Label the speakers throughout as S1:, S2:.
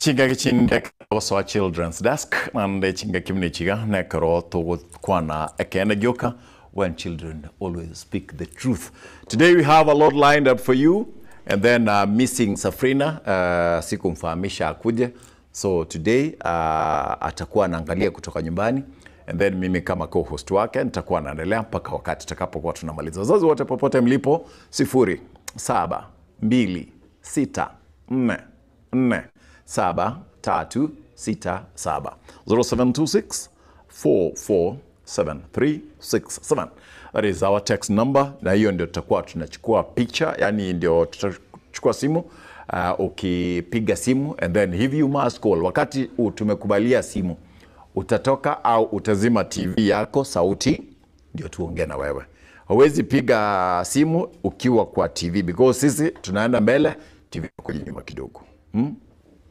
S1: Chingaki chinde gosoa Children's Desk naende chingaki buna echi iga nekero togokwana ekeene gioka when children always speak the truth. Today we have a lot lined up for you and then uh, missing Safrina uh, sikumfahamisha akuje so today uh, atakuwa anaangalia kutoka nyumbani and then mimi kama co-host wake nitakuwa naendelea mpaka wakati tutakapokuwa tunamaliza. Wazazi wote popote mlipo, sifuri saba mbili sita nne nne saba tatu sita saba 0726 447367 that is our text number, na hiyo ndio tutakuwa tunachukua picha, yani ndio tutachukua simu ukipiga simu and then if you must call, wakati tumekubalia simu utatoka au utazima TV yako sauti ndio tuongee na wewe. Huwezi piga simu ukiwa kwa TV because sisi tunaenda mbele, TV iko nyuma kidogo.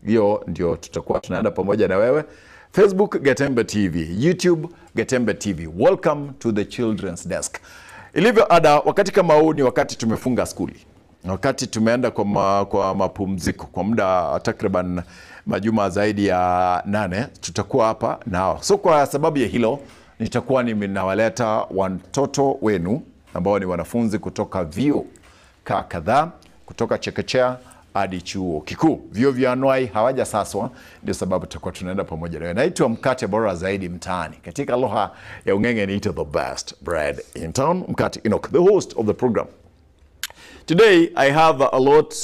S1: Hiyo ndio tutakuwa tunaenda pamoja na wewe. Facebook Getembe TV, YouTube Getembe TV. Welcome to the Children's Desk. Ilivyo ada, wakati kama huu ni wakati tumefunga skuli, wakati tumeenda kwa, kwa mapumziko kwa muda takriban majuma zaidi ya 8, tutakuwa hapa nao. So kwa sababu ya hilo nitakuwa ninawaleta watoto wenu ambao ni wanafunzi kutoka vyuo kadhaa kutoka chekechea hadi chuo kikuu. Vyuo vya anuai hawajasaswa, ndio sababu tutakuwa tunaenda pamoja nawe. Naitwa mkate bora zaidi mtaani, katika lugha ya Ung'eng'e niitwa the best bread in town, Mkate Enoch, the host of the program. Today I have a lot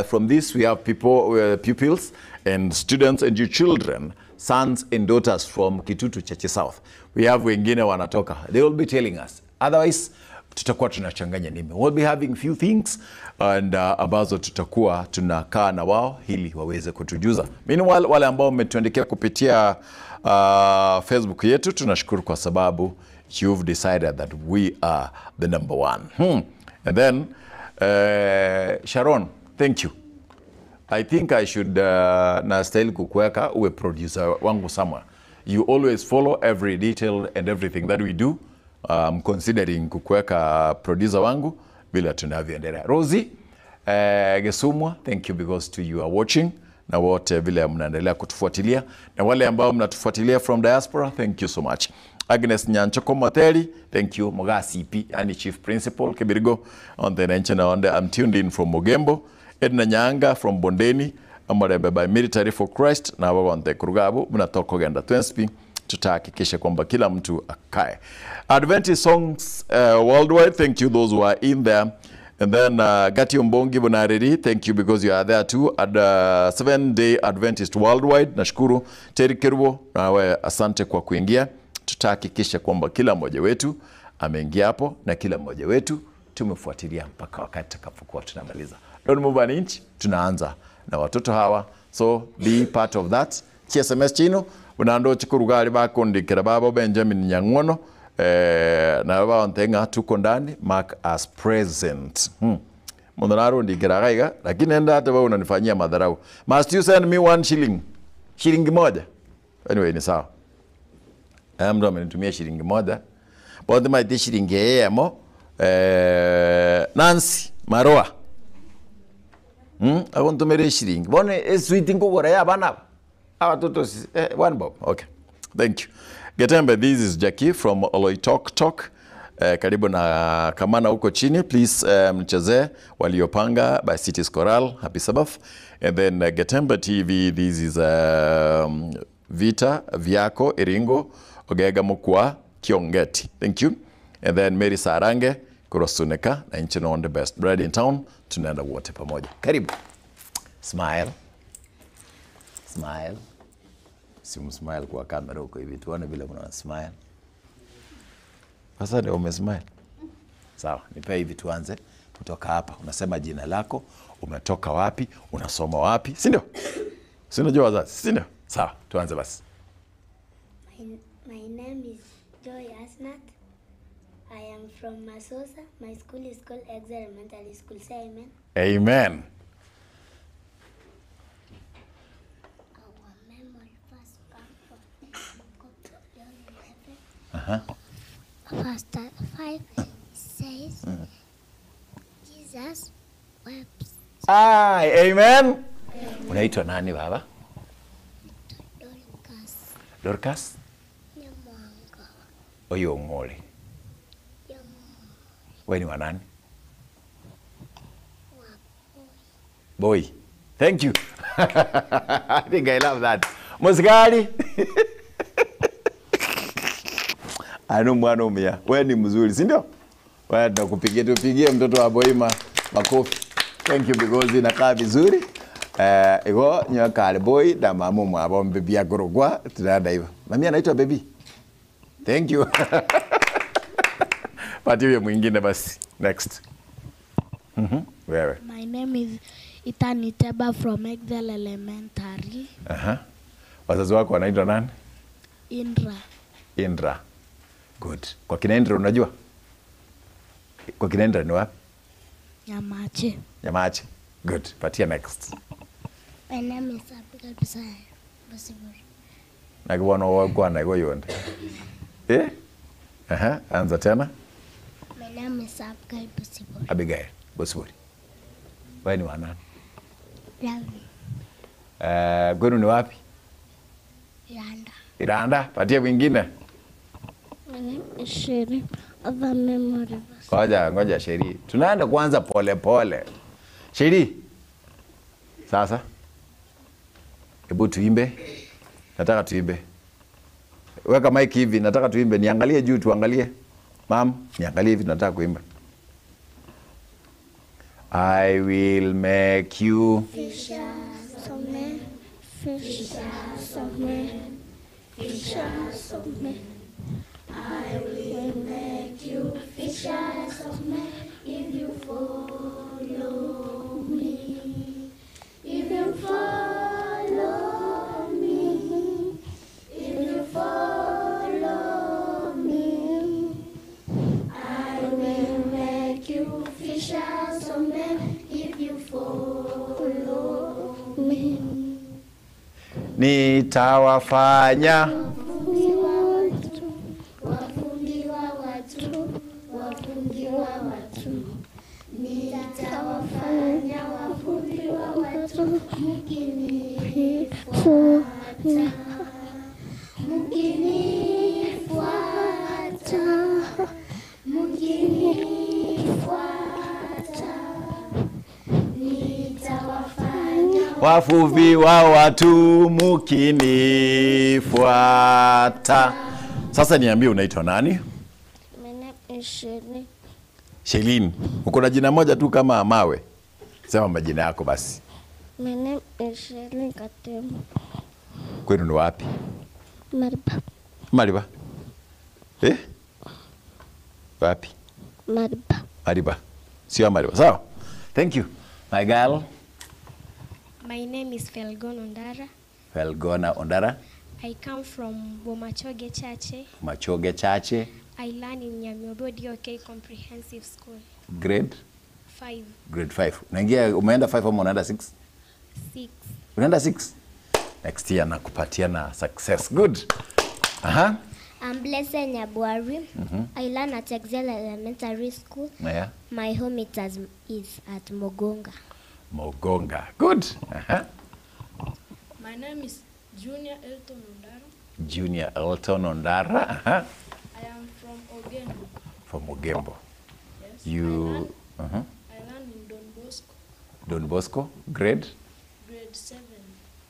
S1: from this. We have people, pupils and students and your children, sons and daughters from Kitutu Chache South. We have wengine wanatoka. They will be telling us. Otherwise, tutakuwa tunachanganya nimi. We'll be having few things and ambazo tutakuwa tunakaa na wao ili waweze kutujuza. Meanwhile, wale ambao mmetuandikia kupitia Facebook yetu tunashukuru kwa sababu you've decided that we are the number one. And then Sharon, thank you. I think I should nastahili kukuweka uwe producer wangu somewhere. You always follow every detail and everything that we do. Considering kukuweka producer wangu bila tunavyoendelea. Rosie Gesumwa, thank you because to you are watching na wote vile mnaendelea kutufuatilia na wale ambao mnatufuatilia from diaspora, thank you so much. Agnes Nyanchoko Materi, thank you. Muga CP, yani Chief Principal Kibirigo on the Nenche on the, I'm tuned in from Mogembo. Edna Nyanga from Bondeni, Amarembe by Military for Christ na wawante Kurugabu mnatoka genda Twenspi. Tutahakikisha kwamba kila mtu akae. Adventist Songs Worldwide, thank you those who are in there. And then Gati Ombongi Bonareri, thank you because you are there too. At 7 Day Adventist Worldwide, nashukuru. Terry Kerubo, nawe asante kwa kuingia. Tutahakikisha kwamba kila mmoja wetu ameingia hapo na kila mmoja wetu tumefuatilia mpaka wakati tutakapokuwa tunamaliza. Don't move an inch, tunaanza na watoto hawa, so be part of that. SMS chino unando chikurugari bakundikira babo Benjamin Nyang'ono na baontenga tuko ndani, mark as present. Mundu narundikira gaiga lakini enda hata wewe unanifanyia madharau. Must you send me 1 shilling? Shilingi moja. Anyway, ni sawa. Mtu amenitumia shilingi moja. Bote maite shilingi yemo. Nancy Maroa. Agontumere shilingi. Bone sweet ngogora ya bana. Watoto one bob. Okay. Thank you. Getembe, this is Jackie from Oloitoktok. Karibu na Kamana huko chini. Please mchezee waliopanga by Cities Choral. Happy Sabbath. And then Getembe TV, this is Vita Vyako Iringo Ogega Mukwa Kiongeti. Thank you. And then Mary Sarange Kurosuneka na nchi on the best bread in town. Tunaenda wote pamoja. Karibu. Smile. Smile. Simu smile kwa kamera huko hivi tuone vile mna smile. Sasa ndio umesmile. Sawa, nipe hivi tuanze kutoka hapa. Unasema jina lako, umetoka wapi, unasoma wapi, si ndio? Si unajua wazazi, si ndio? Sawa, tuanze basi.
S2: My name is Joy Asnat. I am from Masosa. My school is called Exa Elementary School. Say amen.
S1: Amen.
S2: Our memory verse comes from the book of John 11. Verse 5 says, Jesus wept.
S1: Aye, amen. Unaitwa nani baba? Dorcas?
S2: Nyamwango.
S1: Oyong'o ore? Wewe ni wa nani? Boy. Thank you. I think I love that. Musikali. Ano mwana umia. Wewe ni mzuri, si ndio? Wewe tunakupigia tupigie mtoto wa Boima makofi. Thank you because inakaa vizuri. Eh, igo nyoka boy na mama mwabo mbibi agorogwa tunaenda hivyo. Mami anaitwa baby. Thank you. Patie huyo mwingine basi. Next. Wewe.
S2: My name is Ethan Iteba from Excel Elementary,
S1: Aha. Wazazi wako wanaitwa nani?
S2: Indra.
S1: Indra. Good. Kwa kina Indra unajua? Kwa kina Indra ni wapi?
S2: Nyamache.
S1: Nyamache. Good. Patia next.
S2: My name is Abigail Bisaya. Bosibori.
S1: Nakibona wakwana iko yonde. Eh? Aha, anza tena.
S2: My name is Abigail Bosibori.
S1: Abigail Bosibori. Wewe ni wa nani?
S2: Ravi.
S1: Eh, kwenu ni wapi?
S2: Iranda.
S1: Iranda. Patia mwingine.
S2: My name is Sherry of the Memory Verse.
S1: Ngoja, ngoja Sheri. Tunaenda kwanza pole pole. Sheri. Sasa. Hebu tuimbe. Nataka tuimbe. Weka mic hivi, nataka tuimbe. Niangalie juu tuangalie. Mam, niangalie hivi nataka kuimba. I will make you
S2: Fishers of men, fishers of men, fishers of men. I will make you fishers of men if you follow me. If you follow me, if you follow me. I will make you fishers of men if you follow me.
S1: nitawafanya
S2: Wafundi wa watu, wafundi wa watu, nitawafanya wafundi wa watu, mkinifuata, mkinifuata, mkinifuata, nitawafanya
S1: wavuvi wa watu mukinifuata. Sasa niambie unaitwa nani?
S2: My name is Shirley.
S1: Shelin. Uko na jina moja tu kama mawe. Sema majina yako basi.
S2: My name is Shirley Katemo.
S1: Kwenu ni wapi?
S2: Mariba.
S1: Mariba. Eh? Wapi?
S2: Mariba.
S1: Mariba. Sio Mariba. Sawa? Thank you. My girl,
S3: My name is Felgon Ondara.
S1: Felgona Ondara,
S3: I come from Bomachoge Chache.
S1: Machoge Chache,
S3: I learn in Nyamiobo DOK Comprehensive School.
S1: grade
S3: 5,
S1: grade 5. Unaingia umeenda 5 ama unaenda 6?
S3: 6.
S1: Unaenda 6? Next year nakupatia na success. Good. Aha.
S2: I'm Blessed Nyabuari. I learn at Excel Elementary School.
S1: Yeah.
S2: My home it as, is at Mogonga.
S1: Mogonga. Good. Aha.
S4: My name is Junior Elton Ondara.
S1: Junior Elton Ondara. Aha.
S4: I am from Ogembo.
S1: From Ogembo.
S4: Yes.
S1: You uh-huh.
S4: I learn in Don Bosco,
S1: Don Bosco, grade?
S4: grade 7.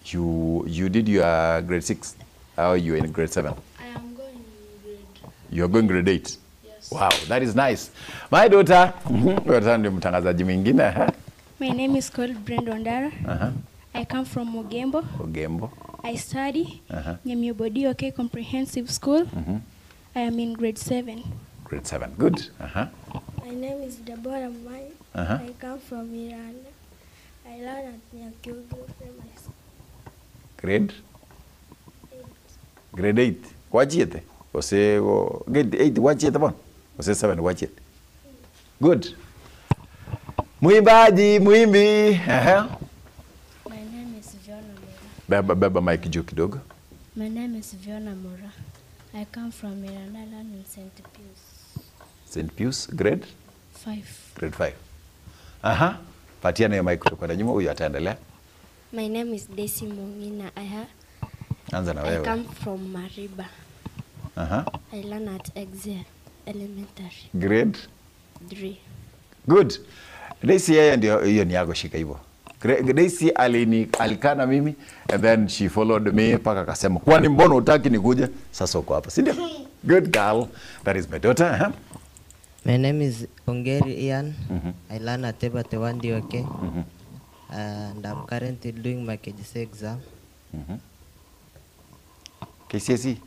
S1: You did your grade 6. How you in grade 7?
S4: I am going grade.
S1: You are going grade 8.
S4: Yes.
S1: Wow, that is nice. My daughter. Huyo tena ndio mtangazaji mwingine. Aha.
S5: My name is called Brenda Ondara.
S1: Aha.
S5: I come from Mogembo.
S1: Ogembo.
S5: I study
S1: Uh-huh.
S5: Nyamiobo DOK Comprehensive School. I am in grade 7.
S1: Grade 7. Good. Aha.
S4: My name is Deborah Mai.
S1: Uh-huh.
S4: I come from Iran. I learn at Nyakyugu Primary School.
S1: Grade? Grade 8. Wachiete? Ose go grade 8 wachiete bon? Ose 7 wachiete. Good. Mwimbaji, mwimbi. Aha.
S4: My name is Fiona Mura.
S1: Beba beba mic juu kidogo.
S4: My name is Fiona Mura. I come from Iran. I learn in St. Pius.
S1: St. Pius grade
S4: 5.
S1: grade 5. Aha. Patia nayo mic kutoka na nyuma, huyu ataendelea.
S3: My name is Daisy Mongina. I, ha
S1: Anza na
S4: I
S1: wewe.
S4: come from Mariba.
S1: Aha.
S4: I learn at Excel Elementary
S1: Grade?
S4: 3.
S1: Good. Daisy yeye ndio hiyo ni yako shika hivyo. Daisy alini alikaa na mimi and then she followed me mpaka akasema kwani mbona hutaki nikuje? Sasa uko hapa, si ndio? Good girl. That is my daughter. Aha.
S6: My name is Ongeri Ian. I learn at Ebate 1 DOK. And I'm currently doing my KGC exam.
S1: KCSE.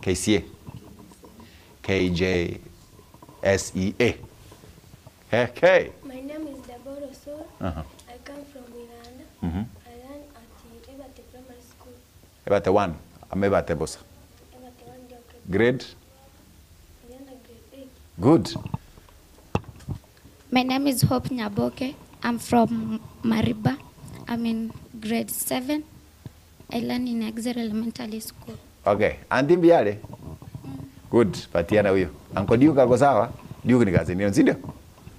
S1: KCA. KJSEA. Okay.
S3: My name is Deborah Osoro.
S1: Uh-huh.
S3: I come from Miranda. I learn at the Ebate Primary School.
S1: Ebate 1. Amebate bosa.
S3: Ebate 1 DOK.
S1: Grade?
S3: I learn at grade 8.
S1: Good.
S7: My name is Hope Nyaboke. I'm from Mariba. I'm in grade 7. I learn in Exeter Elementary School.
S1: Okay. Auntie Mbiale. Good. Patiana huyo. Uncle Duke ako sawa? Duke ni kazi ndio, si ndio?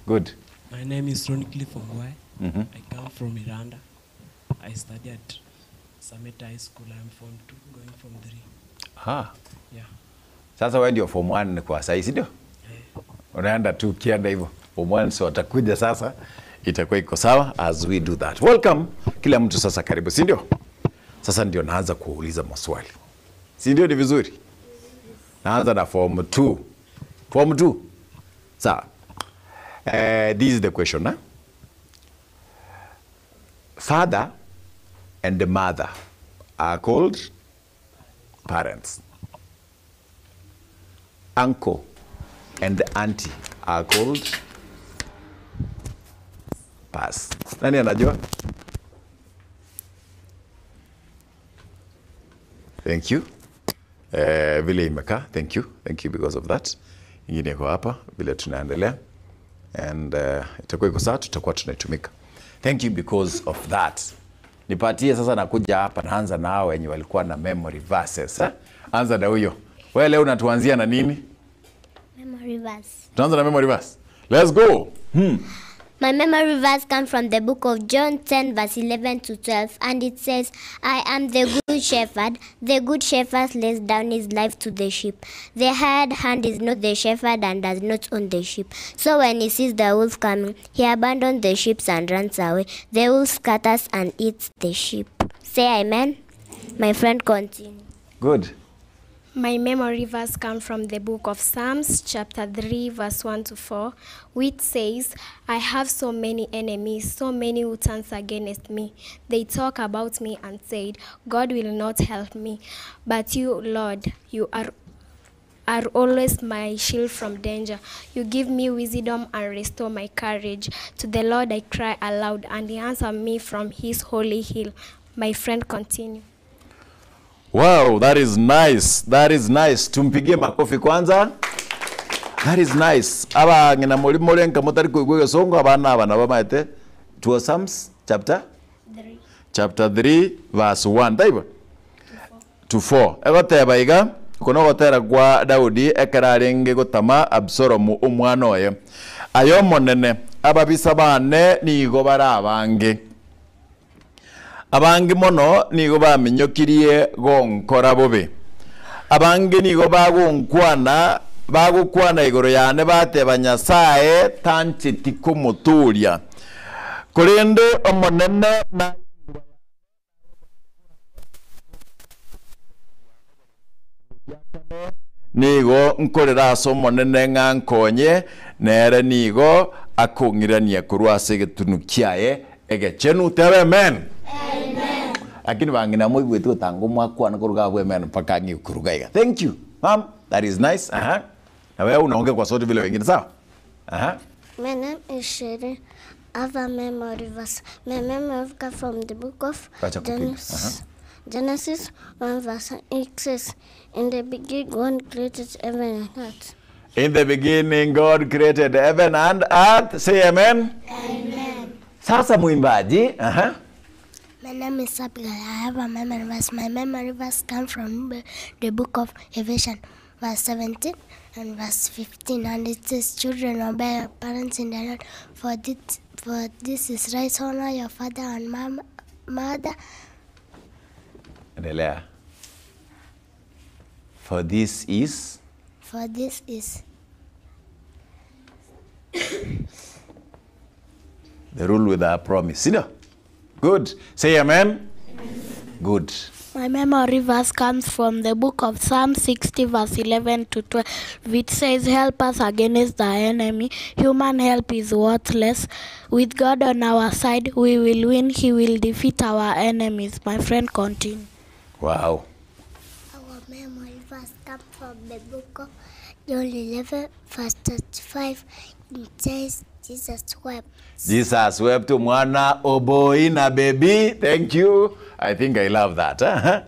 S1: Good.
S8: My name is Ron Cliff Ongwae. I come from Miranda. I study at Summit High School. I'm form 2, going from 3.
S1: Ah.
S8: Yeah.
S1: Sasa wewe ndio form 1 kwa sasa, si ndio? Unaenda tu ukienda hivyo. Form 1 so atakuja sasa itakuwa iko sawa as we do that. Welcome kila mtu sasa karibu, si ndio? Sasa ndio naanza kuuliza maswali. Si ndio ni vizuri? Naanza na form 2. Form 2. Sawa. This is the question, eh? Father and the mother are called parents. Uncle and auntie are called pass. Nani anajua? Thank you. Vile imekaa. Thank you. Thank you because of that. Ingine iko hapa vile tunaendelea and itakuwa iko sawa, tutakuwa tunaitumika. Thank you because of that. Nipatie sasa, nakuja hapa naanza na hao wenye walikuwa na memory verses eh? Anza na huyo. Wewe leo unatuanzia na nini?
S2: Memory verse.
S1: Tunaanza na memory verse. Let's go.
S2: My memory verse comes from the book of John 10, verse 11 to 12, and it says, I am the good shepherd. The good shepherd lays down his life to the sheep. The hired hand is not the shepherd and does not own the sheep. So when he sees the wolf coming, he abandons the sheep and runs away. The wolf scatters and eats the sheep. Say amen. My friend, continue.
S1: Good.
S3: My memory verse comes from the book of Psalms, chapter 3, verse 1 to 4, which says, I have so many enemies, so many who turns against me. They talk about me and said, God will not help me. But you, Lord, you are always my shield from danger. You give me wisdom and restore my courage. To the Lord I cry aloud, and he answered me from his holy hill. My friend, continue.
S1: Wow, that is nice. That is nice. Tumpigie makofi kwanza. That is nice. Aba ngina muri murenka mutari kuigwa gesongo abana aba nabo maete. To Psalms chapter 3. Chapter 3 verse 1. Taiba. To 4. Egoteba iga kono gotera kwa Daudi ekerarenge gotama Absalomu omwana oye. Ayo monene ababisa bane nigo barabange. Abange mono nigo bamenyokirie gonkora bobe. Abange nigo bagonkwana bagokwana igoro yane bateba Nyasaye tancheti komoturia. Korende omonene na nigo nkorera ase omonene ng'a nkonye nere nigo akong'irania korwa ase egetunu kiaye egechenu. Tebe amen. Lakini bangina moigwete gotanga omwakwana koruga abwo amen mpaka ng'i kuruga iga. Thank you ma'am, that is nice. Aha. Na wewe unaongea kwa sauti vile wengine, sawa? Aha.
S2: My name is Sherry. I have a memory verse. My memory comes from the book of
S1: Acha kupiga.
S2: Genesis. Genesis 1 verse 8 says, In the beginning God created heaven and earth.
S1: In the beginning God created heaven and earth. Say amen. Amen. Sasa mwimbaji, aha.
S2: My name is Abigail. I have a memory verse. My memory verse comes from the book of Ephesians, verse 17 and verse 15. And it says, Children, obey your parents in the Lord, for this is right. Honor your father and mother.
S1: Endelea. For this is
S2: For this is
S1: the rule with a promise. Sindio? Good. Say amen. Good.
S2: My memory verse comes from the book of Psalm 60, verse 11 to 12. It says, Help us against the enemy. Human help is worthless. With God on our side, we will win. He will defeat our enemies. My friend, continue.
S1: Wow.
S2: Our memory verse comes from the book of John 11, verse 35. It says, Jesus wept.
S1: Jesus wept mwana oboina baby. Thank you. I think I love that. Uh-huh.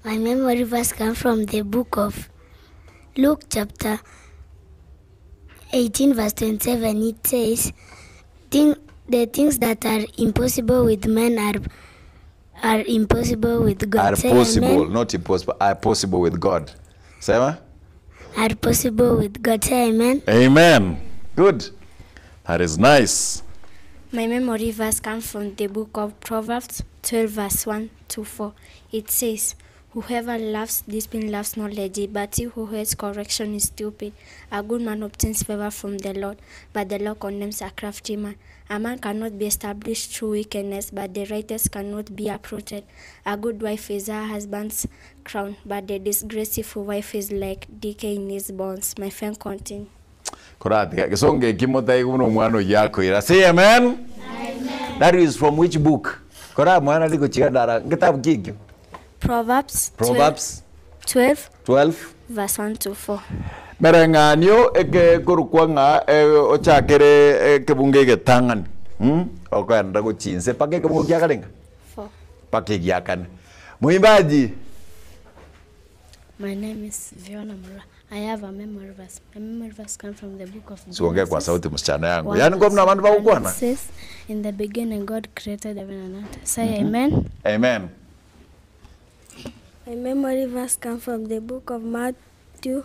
S2: My memory verse comes from the book of Luke, chapter 18, verse 27. It says, Think, The things that are impossible with men are impossible with God.
S1: Are
S2: Say
S1: possible,
S2: amen.
S1: not impossible, are possible with God. Sema?
S2: Are possible with God. Say amen.
S1: Amen. Good. That is nice.
S4: My memory verse comes from the book of Proverbs 12, verse 1 to 4. It says, Whoever loves discipline loves knowledge, but he who hates correction is stupid. A good man obtains favor from the Lord, but the Lord condemns a crafty man. A man cannot be established through wickedness, but the righteous cannot be uprooted. A good wife is her husband's crown, but the disgraceful wife is like decay in his bones. My friend, continue.
S1: Korathi gisonge kimotai kuno mwana yakwira. Say amen. Amen. That is from which book? Kora mwana liko chikadara kitabu kikyo.
S4: Proverbs 12,
S1: Proverbs
S4: 12
S1: 12.
S4: verse 1 to 4.
S1: Mereng'anio eke korukwa ng'a ochakere kebunge getang'ani. Okoenda gochinse paka ekebungo kiakarenga
S4: 4.
S1: paka egiakane. Mwimbaji.
S4: My name is Fiona Mura. I have a memory verse. My memory verse comes from the book of
S1: Siongee kwa
S4: Genesis
S1: sauti msichana yangu.
S4: 1
S1: Yaani kwa mna
S4: verse
S1: bantu
S4: 1.
S1: bakukwana.
S4: It says, in the beginning God created heaven and earth. Say amen.
S1: Amen.
S9: My memory verse comes from the book of Matthew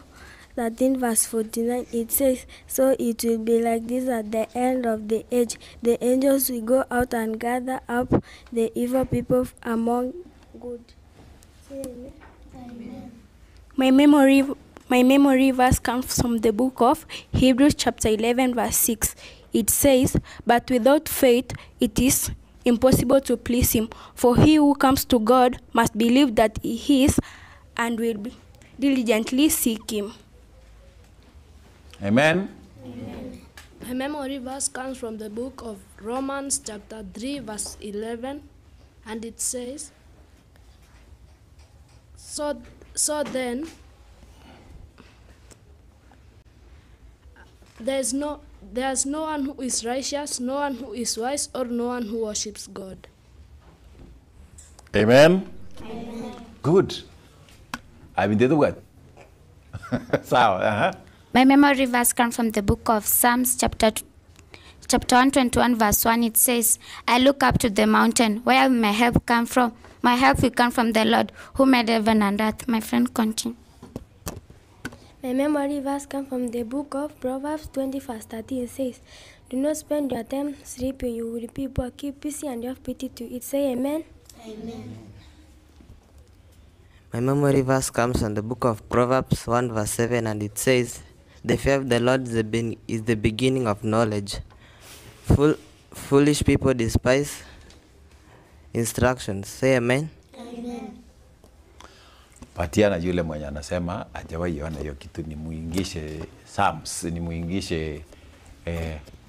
S9: 13, verse 49. It says, So it will be like this at the end of the age. The angels will go out and gather up the evil people among good. Say amen.
S5: My memory verse comes from the book of Hebrews chapter 11 verse 6. It says, But without faith it is impossible to please him, for he who comes to God must believe that he is and will diligently seek him.
S1: Amen.
S10: My memory verse comes from the book of Romans chapter 3 verse 11, and it says, So then there's no one who is righteous, no one who is wise, or no one who worships God.
S1: Amen. Amen. Good. I've been doing what? Sawa.
S7: My memory verse comes from the book of Psalms chapter 121 verse 1. It says, I look up to the mountain. Where will my help come from? My help will come from the Lord who made heaven and earth. My friend, continue.
S9: My memory verse comes from the book of Proverbs 20 verse 13. It says, Do not spend your time sleeping, you will be poor. Keep busy and have pity to it. Say amen.
S2: Amen.
S6: My memory verse comes from the book of Proverbs 1 verse 7, and it says, The fear of the Lord is the beginning of knowledge. Foolish people despise instructions. Say amen.
S2: Amen.
S1: Patiana yule mwenye anasema hajawahi ona hiyo kitu, nimuingishe Psalms, nimuingishe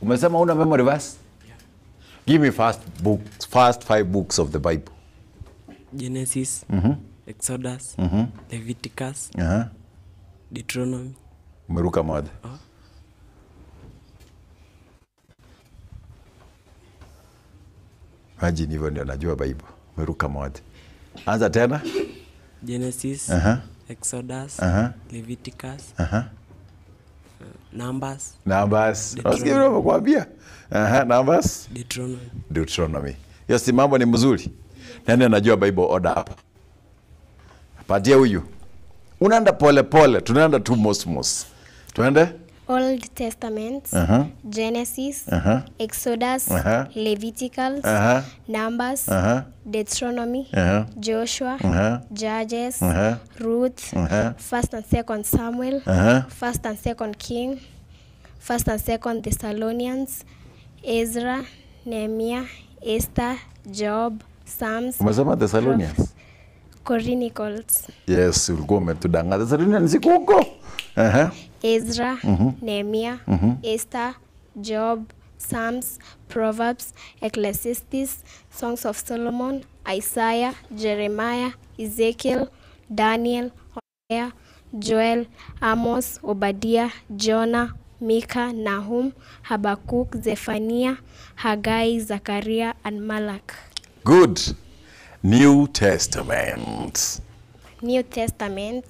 S1: umesema una memory verse?
S8: Yeah.
S1: Give me first 5 books of the Bible.
S8: Genesis, Exodus, Leviticus, Deuteronomy.
S1: Umeruka moja. Imagine hivyo ndio najua Bible. Umeruka moja. Anza tena.
S8: Genesis, Exodus, Leviticus, Numbers.
S1: Numbers. Nasikia vile wamekuambia. Numbers.
S8: Deuteronomy.
S1: Deuteronomy. Hiyo si mambo ni mzuri. Nani anajua Bible order hapa? Patia huyu. Unaenda pole pole, tunaenda tu mosmos. Tuende?
S3: Old Testament, Genesis, Exodus, Leviticus, Numbers, Deuteronomy, Joshua, Judges, Ruth, First and Second Samuel, First and Second King, First and Second Thessalonians, Ezra, Nehemiah, Esther, Job, Psalms,
S1: Umesema Thessalonians?
S3: Chronicles,
S1: Yes, ulikuwa umetudanganya. Thessalonians iko huko. Aha.
S3: Ezra, Nehemiah, Esther, Job, Psalms, Proverbs, Ecclesiastes, Songs of Solomon, Isaiah, Jeremiah, Ezekiel, Daniel, Hosea, Joel, Amos, Obadiah, Jonah, Micah, Nahum, Habakkuk, Zephaniah, Haggai, Zechariah, and Malach.
S1: Good. New Testament.
S3: New Testament,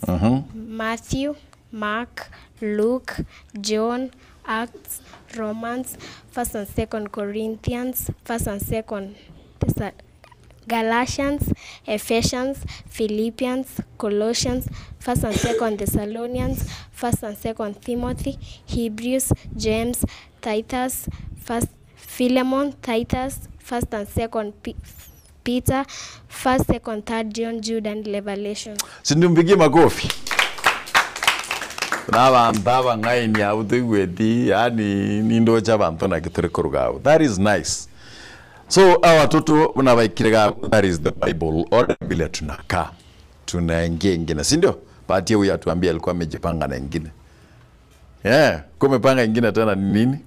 S3: Matthew, Mark, Luke, John, Acts, Romans, First and Second Corinthians, First and Second Thessa- Galatians, Ephesians, Philippians, Colossians, First and Second Thessalonians, First and Second Timothy, Hebrews, James, Titus, First Philemon, Titus, First and Second Peter, First, Second, Third John, Jude, and Revelation.
S1: Si nimpigie makofi. Na abantu abang'aini abo toigweti yani nindoche abanto naki tore koruga abo. That is nice. So hawa watoto mnabaikire ga that is the Bible order vile tunakaa. Tunaingia ingine, si ndio? Bahati huyu atuambie alikuwa amejipanga na ingine. Yeah, kumepanga ingine tena ni nini?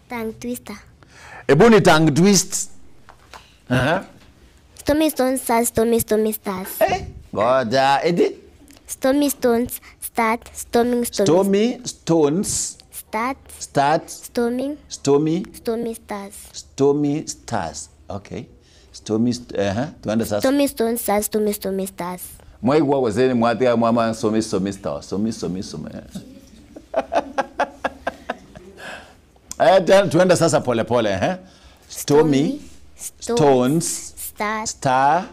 S2: Tongue twister.
S1: Ebu ni tongue twist. Aha.
S2: Stormy stones start stormy stormy stars.
S1: Ngoja, eti
S2: Stormy stones start storming stormy
S1: stormy stones
S2: start
S1: start
S2: storming
S1: stormy
S2: stormy stars.
S1: stormy stars. Okay. Stormy st tuende sasa.
S2: Stormy stones start stormy stormy stars.
S1: Mwaigwa wazeni mwatia mwama stormy stormy stars. Stormy stormy stormy. Eh, tuende sasa pole pole, eh? Stormy stones
S2: Start
S1: star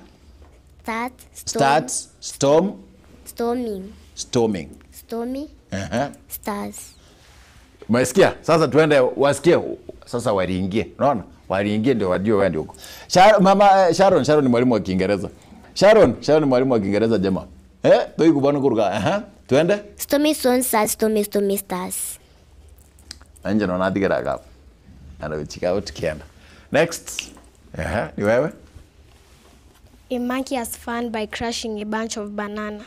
S2: start
S1: start storm
S2: storming
S1: storming.
S2: stormy stars.
S1: Umesikia? Sasa tuende wasikie sasa waliingie. Unaona? Waliingie ndio wajue wewe ndio huko. Sharon, mama Sharon, Sharon ni mwalimu wa Kiingereza. Sharon, Sharon ni mwalimu wa Kiingereza jamaa. Eh, toi kubana kuruka. Aha. Tuende?
S2: Stormy stones start stormy stormy stars.
S1: Anje naona atigera hapo. Ana tukienda. Next. Aha, ni wewe?
S3: A monkey has fun by crushing a bunch of banana.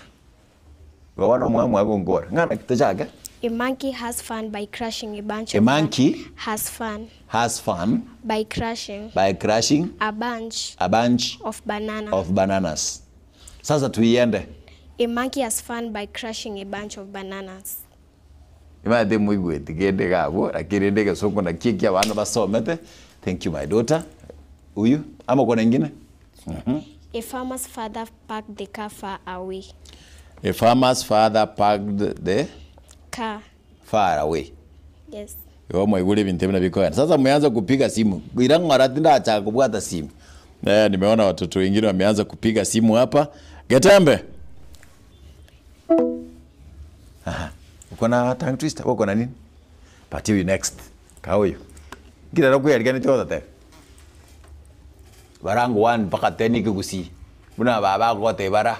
S1: Wawana mwa mwa ngora. Ngana kitu chake?
S3: A monkey has fun by crushing a bunch
S1: A
S3: of
S1: monkey
S3: has fun
S1: has fun
S3: by crushing
S1: by crushing
S3: a bunch
S1: a bunch
S3: of banana.
S1: of bananas. Sasa tuiende.
S3: A monkey has fun by crushing a bunch of bananas.
S1: Imathe muigweti kende gabo lakini ndege soko na kiki abana basomete. Thank you my daughter. Huyu ama kuna ingine?
S3: A farmer's father parked the car far away.
S1: A farmer's father parked the
S3: Car.
S1: far away.
S3: Yes.
S1: Yo mwaigure bintu bina bikoyana. Sasa mmeanza kupiga simu. Irang'ora tinda kubwata simu. Eh, nimeona watoto wengine wameanza kupiga simu hapa. Getembe. Aha. Uko na tongue twister? Uko na nini? Patia huyu next. Kaa huyu. Kila roku yarigani choda te. Barangu 1 mpaka 10 ikigusi. Buna baba gote bara.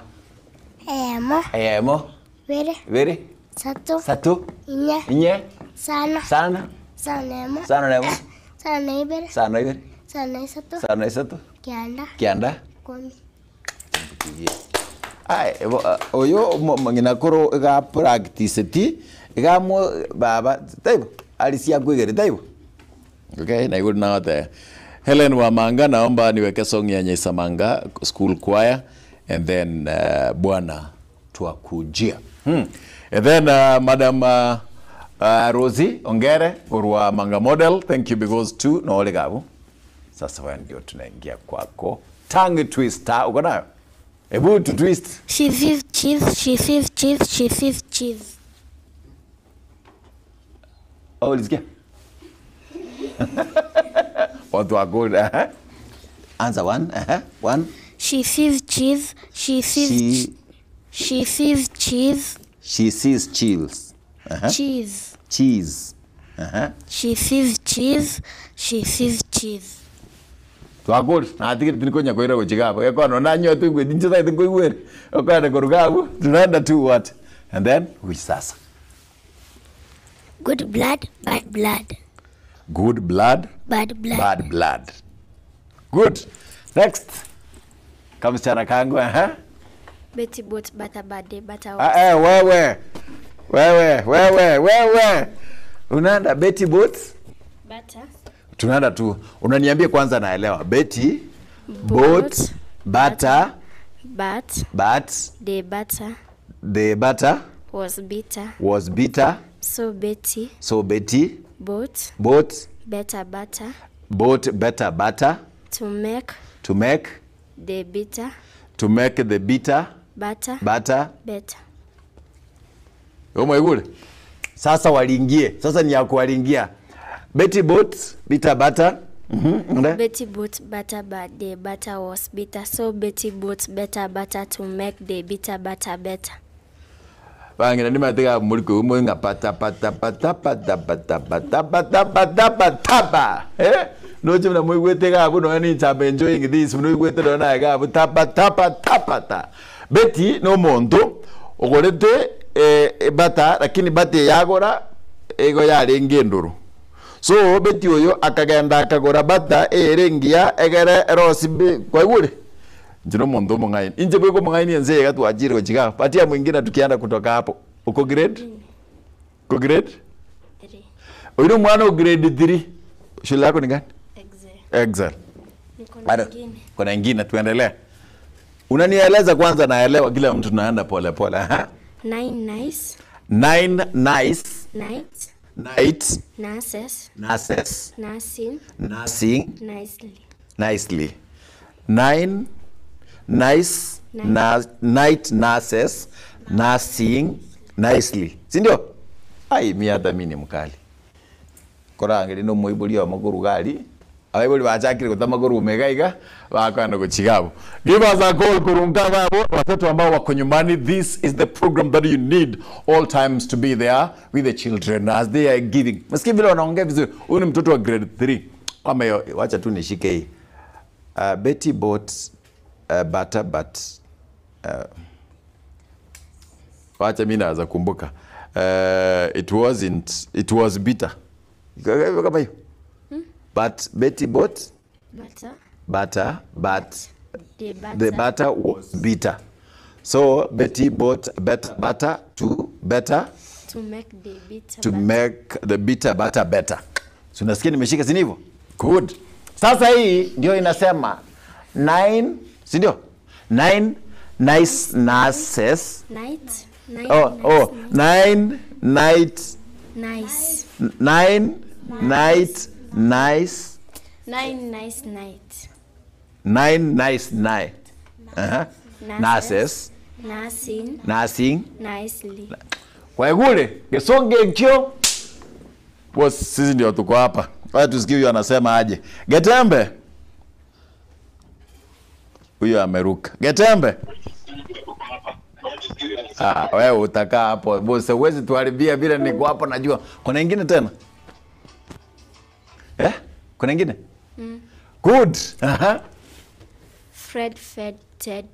S2: Emo,
S1: Emo,
S2: bere,
S1: bere,
S2: sato,
S1: satu,
S2: inye,
S1: inye,
S2: sana,
S1: sana,
S2: sana emo,
S1: sana nemo,
S2: sana ibere,
S1: sana ibere,
S2: sana isato,
S1: sana isatu,
S2: kianda,
S1: kianda.
S2: kumi.
S1: Ai, oyo ng'ina koro iga practice ti iga mo baba taibo alisia kwigere taibo. Okay, na iguru na wote. Helen Wamanga, naomba niweke song ya Nyaisamanga School Choir and then Bwana twakujia. And then Madam Rosie Ongere urwa Manga Model, thank you because too no ole gabu. Sasa wewe ndio tunaingia kwako. Tongue twister uko nayo? Hebu tu twist.
S2: She sees cheese, she sees cheese, she sees cheese.
S1: Oh, ulisikia? Watu wako eh? Answer one, one.
S2: She sees cheese, she sees
S1: She
S2: she sees cheese,
S1: she sees chills. Aha.
S2: Cheese.
S1: Cheese. Aha.
S2: She sees cheese. She sees cheese.
S1: Twakore, natigire tindi konya koira gochia iga abwo, gekono nanyoete oigweti inche tagete nkoigwere, okoenda korwa iga abwo, tunaenda tu what? And then, gochia sasa.
S2: Good blood, bad blood.
S1: Good blood,
S2: Bad blood.
S1: bad blood. Good. Next. Kamsichana kangu, aha.
S4: Betty bought butter, but the butter was
S1: Ah, eh, wewe. Wewe, wewe, wewe. Unaenda Betty bought?
S4: butter.
S1: Tunaenda tu. Unaniambia kwanza naelewa. Betty bought butter,
S4: But
S1: but
S4: the butter
S1: the butter
S4: was bitter.
S1: was bitter.
S4: So Betty
S1: So Betty
S4: bought
S1: bought
S4: better butter
S1: bought better butter
S4: to make
S1: to make
S4: the bitter
S1: to make the bitter
S4: butter
S1: butter
S4: better.
S1: Umeigule? Sasa waliingie. Sasa ni ya kuwalingia. Betty bought bitter butter. Mhm.
S4: Betty bought butter, but the butter was bitter. So Betty bought better butter to make the bitter butter better.
S1: Bangina ni matega muri ko mo nga pata pata pata pata pata pata pata pata pata pa. Eh? No chimna muigwete ga abu no ni chamba enjoying this no igwete no na ga abu tapa tapa tapa ta. Betty no monto ogorete eh, bata lakini bata yagora ego yarenge nduru. So Betty oyo akagenda akagora bata erengia egere erosi kwaigure njino mundu mung'aini inje bwiko mung'aini enze yega twajire gochiga patia mwingine tukianda kutoka hapo uko grade uko grade uyu mwana grade 3 shule yako ni gani Excel bado kuna ingine tuendelee unanieleza kwanza naelewa kila mtu tunaenda pole pole aha.
S4: Nine nice
S1: nine nice
S4: nights
S1: night
S4: nurses
S1: nurses
S4: nursing
S1: nursing
S4: nicely.
S1: nicely. Nine nice na, night nurses nursing nicely. Si ndio? Ai mi hata mi ni mkali. Korangeri no muiburi wa maguru gali. Abaiburi bachakire gota maguru mega iga bakwenda guchigabo. Give us a call kurunga babo watoto ambao wako nyumbani. This is the program that you need all times to be there with the children as they are giving. Msikie vile wanaongea vizuri. Huyu ni mtoto wa grade 3. Kama hiyo wacha tu nishike hii. Betty bought butter but wacha mi naweza kumbuka it wasn't it was bitter kama hiyo but Betty bought
S4: Butter.
S1: butter but
S4: The butter.
S1: the butter was bitter so Betty bought better butter to better
S4: To make the bitter
S1: to
S4: butter.
S1: make the bitter butter better. Si unasikia nimeshika, si ndivyo? Good. Sasa hii ndio inasema nine, si ndio? Nine nice nurses.
S4: Night. Nine
S1: Oh,
S4: nice
S1: oh, nine night
S4: Nice.
S1: nine night nice
S4: Nine nice night.
S1: nine nice night. Uh-huh. Nurses
S4: Nursing
S1: nursing
S4: nicely.
S1: kwa kule gesonge kio boss, sisi ndio tuko hapa. Wacha tusikie huyu anasema aje. Getembe huyo ameruka. Getembe, ah, wewe utakaa hapo boss, huwezi tuharibia vile niko hapo. Najua kuna ingine tena eh? Kuna ingine good. Aha.
S4: Fred fed Ted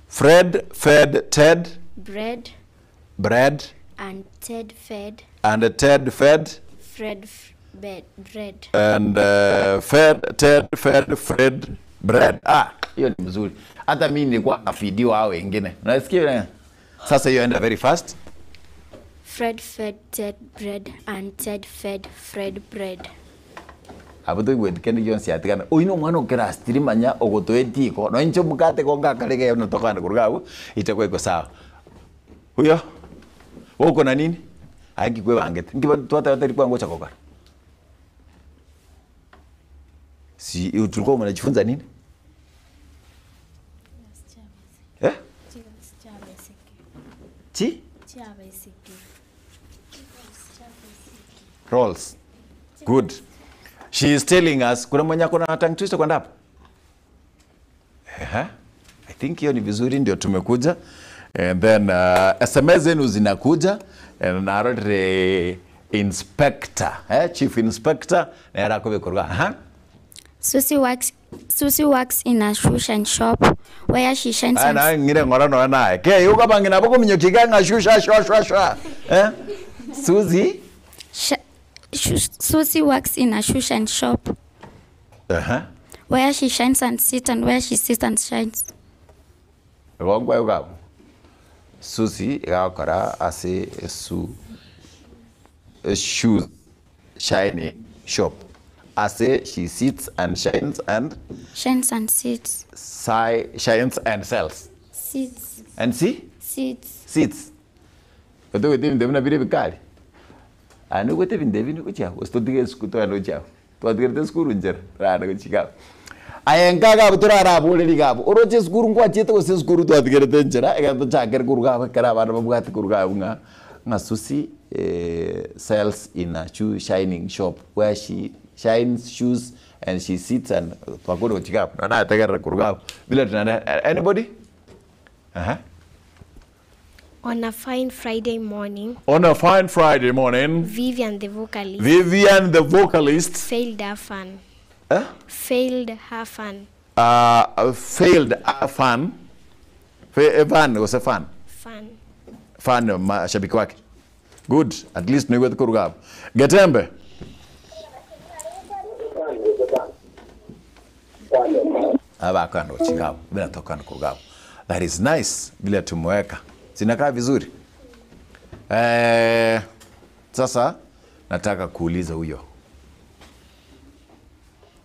S1: Fred fed Ted
S4: bread
S1: bread
S4: and Ted fed
S1: and Ted fed
S4: Fred bed bread.
S1: and fed Ted fed Fred bread. Ah, hiyo ni mzuri. Hata mimi nilikuwa nafidiwa hao wengine. Unasikia ile? Sasa hiyo enda very fast.
S4: Fred fed Ted bread and Ted fed Fred bread.
S1: Abo toigwete Jones yatigana. Uyu no mwana okera stirimanya ogotoetiko. No incho mukate konga karege no tokana kuruga abo itakuwa iko sawa. Huyo wewe uko na nini? Aingi kwe bangete. Ngiba twata yote ilikuwa ngocha koka. Si tulikuwa mnajifunza nini? Eh? Chi? Rolls. Good. She is telling us kuna mwenye ako na tongue twister kwenda hapo? Ehe. I think hiyo ni vizuri ndio tumekuja. And then uh, SMS zenu zinakuja and narorire inspector eh, chief inspector nere akobekorwa aha.
S7: Susie works, Susie works in a shoe shine shop where she shines
S1: Aya
S7: and
S1: naye ng'ire ng'ora nonya naye ke igo abang'ina bokominyokia iga ng'a shusha shwa shwa shwa eh? Susie
S7: sh Susie works in a shoe shine shop
S1: Aha.
S7: where she shines and sits and where she sits and shines.
S1: Igo nkwaye iga abwo. Susie iga agokora ase esu shoes shining shop ase she sits and shines and
S7: Shines and sits.
S1: si shines and sells.
S7: Sits.
S1: And see?
S7: Sits.
S1: Sits. Otogete ebinto buna bire ebikari. Aye nogwete ebinto ebi gochia abwo, gose totige esukuru togende gochia abwo. Twatigerete esukuru nchera, toragende gochia iga abwo. Aye nka iga abwo toraraboreri iga abwo, oroche esukuru nkwachiete gose esukuru twatigerete nchera, ekero tochakere korwa iga abwo ekero abana babwate korwa iga abwo ng'a ng'a Susi sells in a shoe shining shop where she shines shoes and she sits and twakore gochia iga abwo, nonye nategerera korwa iga abwo, bila tunaenda anybody? Ehe.
S3: On a fine Friday morning,
S1: On a fine Friday morning,
S3: Vivian the vocalist
S1: Vivian the vocalist
S3: failed her fan.
S1: Eh?
S3: Failed her fan.
S1: Failed a fan. Fa- fan gose fan?
S3: Fan.
S1: Fan mashabiki wake. Good. At least noigwete koruga abwo. Getembe. Abakando chigabo bila tokando kugabo. That is nice bila tumeweka. Zinakaa vizuri. Eh, sasa nataka kuuliza huyo.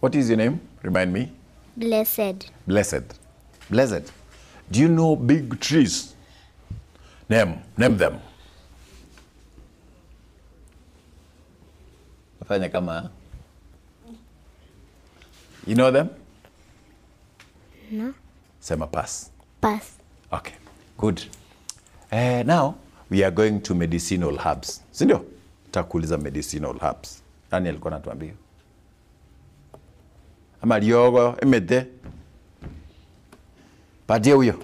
S1: What is your name? Remind me.
S2: Blessed.
S1: Blessed. Blessed. Do you know big trees? Name, name them. Fanya kama You know them?
S2: No.
S1: Sema pass.
S2: Pass.
S1: Okay, good. Eh, now we are going to medicinal herbs. Si ndio? Takuuliza medicinal herbs. Nani alikuwa anatuambia? Ama riogo emete. Patie huyo.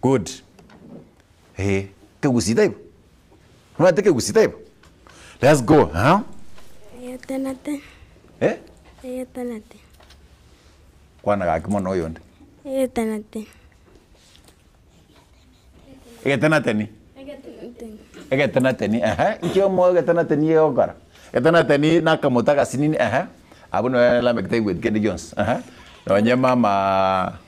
S1: Good. Eh, kegusita hivyo. Unataka kegusita hivyo? Let's go, huh?
S9: Egetenate.
S1: Eh?
S9: Egetenate.
S1: Kwana gaki mono oyonde.
S9: Egetenate.
S1: Egetenateni. Egetenateni, ehe. Inki omo egetenateni egokora? Egetenateni nakamote agasinini, ehe. Abwo nonya Lameck taigweti kende gionsi, ehe. Nonye mama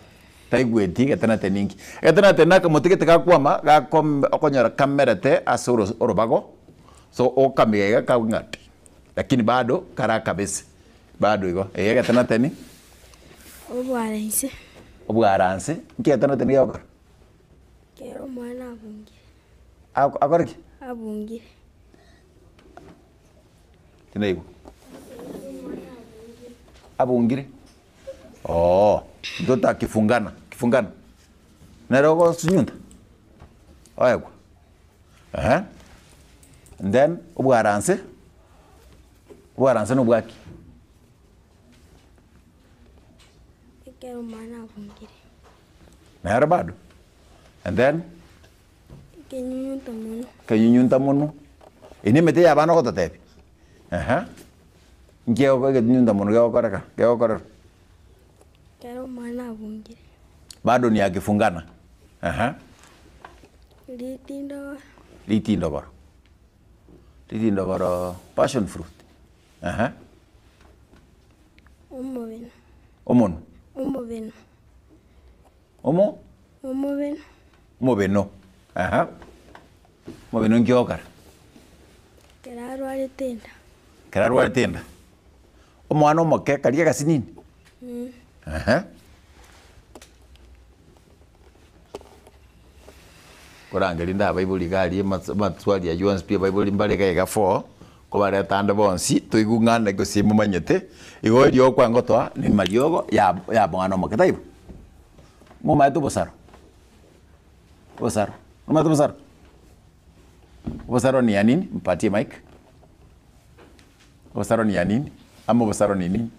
S1: taigweti egetenateni inki. Egetenateni nakamote gete gakwama, gakom okonyora kamerete ase oro orobago, so okamiga iga kagwe ng'a ti, lakini bado kare akabese, bado igo. Eh egetenateni.
S9: Obwaranse.
S1: Obwaranse, inki egetenateni gegokora?
S9: Ekero omwana abungire.
S1: Akore ki?
S9: Abungire.
S1: Tinaigwa. Abungire? Oo, mtoto akifungana, kifungana. Nere ogosunyunta? Oegwa. Ehe. And then obwaranse, obwaranse nobwaki?
S9: Ekero omwana abungire.
S1: Nere bado. And then?
S9: Ekenyunyunta mono.
S1: Ekenyunyunta mono. Eye nemete ya abana ogototebia? Ehe. Nki ekenyunyunta mono gegokoreka, gegokorerwa?
S9: Ekero omwana abungire.
S1: Bado ni akifungana. Ehe.
S9: Ritindogoro.
S1: Ritindogoro. Ritindogoro, passion fruit. Ehe.
S9: Omobeno.
S1: Omonwe.
S9: Omobeno.
S1: Omo?
S9: Omobeno.
S1: Omobeno. Aha. Omobeno nki ogokora?
S9: Ekero arwarete enda.
S1: Ekero arwarete enda. Omwana omoke karia agasinini? Aha. Korangeria nde abaibori iga aria amaswali aywo onsi pi abaibori mbare iga iga fo, kobareta ande bonsi, toigwe ng'a naki gose momanyete, igo erio okwangotoa na amariogo ya ya mwana omoke taibo? Momaete obosaro? Obosaro, nomanyete obosaro? Obosaro ni ya nini? Mpatie mic. Obosaro ni ya nini? Ama obosaro ni nini?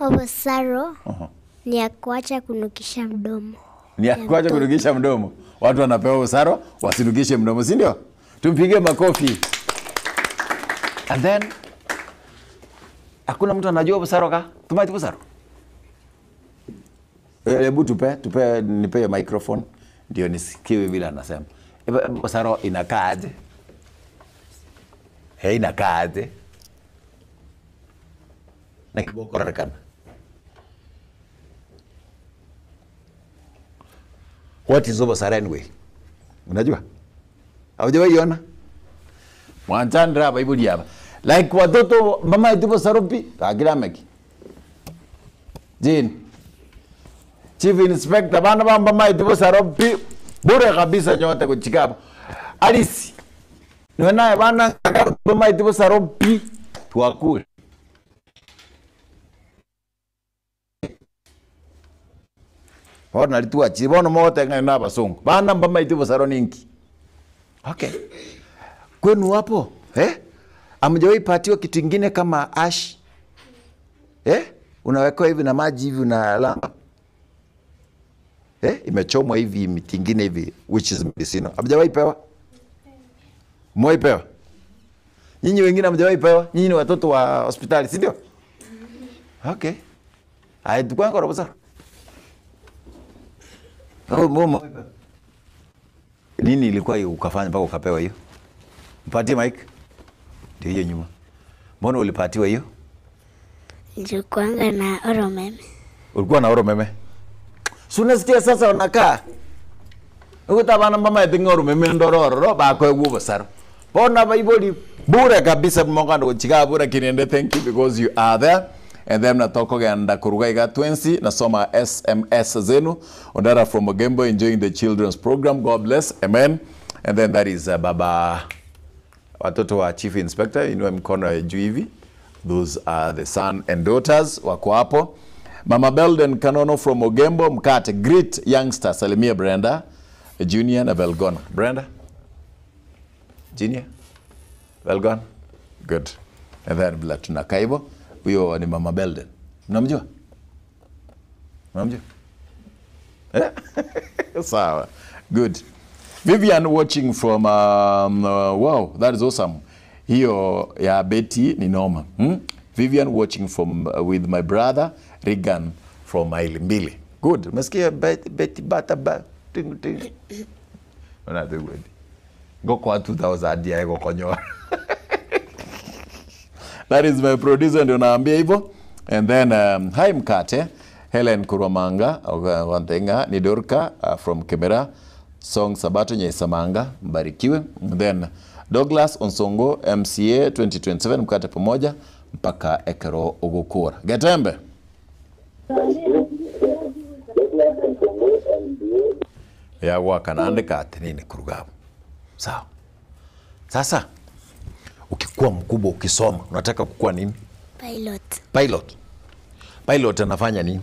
S2: Obosaro
S1: Oho.
S2: Ni ya kuacha kunukisha mdomo.
S1: Ni ya kuacha kunukisha mdomo. Watu wanapewa busara wasinukishe mdomo, si ndio? Tumpigie makofi. And then hakuna mtu anajua busara ka? Tumaiti busara. Hebu tupe tupe nipe microphone ndio nisikie vile anasema. Busara inakaa aje? Hey, inakaa aje? Na kiboko rarekana. What is obosara anyway? Unajua? Haujawahi iona? Mwanchandra baibuli hapa. Like watoto mama itipo sarupi akira meki. Jane. Chief Inspector bana ba mama itipo sarupi bure kabisa nyote kuchikapa. Alice. Niwe naye bana mama itipo sarupi tuwakule. Bona lituachi bono mote ng'ai na basungu. Bana mbama itipo saro ninki. Okay. Kwenu hapo eh? Amjawahi patiwa kitu ingine kama ash eh? Unawekwa hivi na maji hivi unalamba eh? Imechomwa hivi miti ingine hivi which is medicinal. Hamjawahi pewa? Mwahi pewa? Nyinyi wengine hamjawahi pewa? Nyinyi ni watoto wa hospitali, si ndio? Okay. Ai tukwa kwa robo Oh, mama. Nini ilikuwa hiyo ukafanya mpaka ukapewa hiyo? Mpatie mic. Ndio hiyo nyuma. Mbona ulipatiwa hiyo?
S2: Nilikuanga na oromeme.
S1: Ulikuwa na oro meme. Si unasikia sasa unakaa. Ukuta bana mama etinga oro meme ndororo bakwe gubo saro. Bona baiboli bure kabisa mongano kuchika bure kinende thank you because you are there. And then natoko genda kuruga iga twensi nasoma SMS zenu. Ondara from Ogembo enjoying the children's program. God bless. Amen. And then that is baba watoto wa chief inspector, inua mkono ya juu hivi. Those are the son and daughters wako hapo. Mama Belden Kanono from Ogembo Mkate, greet youngster, salimia Brenda Junior na Belgona. Brenda Junior Belgona, good. And then bila tunakaa hivyo, huyo ni Mama Belden, mnamjua? Mnamjua? Eh? Sawa, good. Vivian watching from wow, that is awesome. Hiyo ya Betty ni noma. Hmm? Vivian watching from with my brother Regan from maili mbili. Good. Umesikia Betty, Betty bata ba ting ting. Ona the word. Go kwa 2000 ya go konyoa. That is my producer ndio naambia hivyo. And then hi Mkate, Helen Kurwamanga, Wantenga, ni Dorka from Kemera. Song Sabato Nyaisamanga, mbarikiwe. And then Douglas Onsongo MCA 2027 mkate pamoja mpaka ekero ugukura. Getembe. Ya gwaka naandika ati nini kurugabo. Sawa. Sasa ukikuwa mkubwa ukisoma unataka kukuwa nini?
S2: Pilot.
S1: Pilot. Pilot anafanya nini?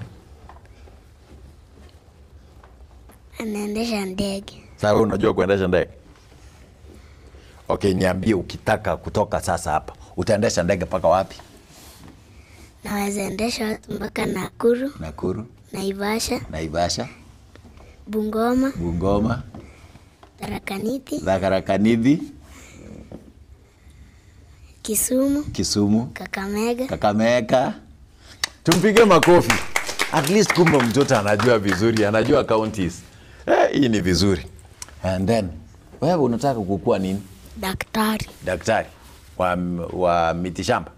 S2: Anaendesha ndege.
S1: Sasa wewe unajua kuendesha ndege? Okay, niambie ukitaka kutoka sasa hapa utaendesha ndege mpaka wapi?
S2: Naweza endesha watu mpaka Nakuru,
S1: Nakuru,
S2: Naivasha,
S1: Naivasha,
S2: Bungoma,
S1: Bungoma,
S2: Tharaka Nithi,
S1: Tharaka Nithi,
S2: Kisumu,
S1: Kisumu,
S2: Kakamega.
S1: Kakamega. Tumpige makofi. At least kumbe mtoto anajua vizuri, anajua counties. Eh, hii ni vizuri. And then wewe unataka kukua nini?
S2: Daktari.
S1: Daktari wa mitishamba.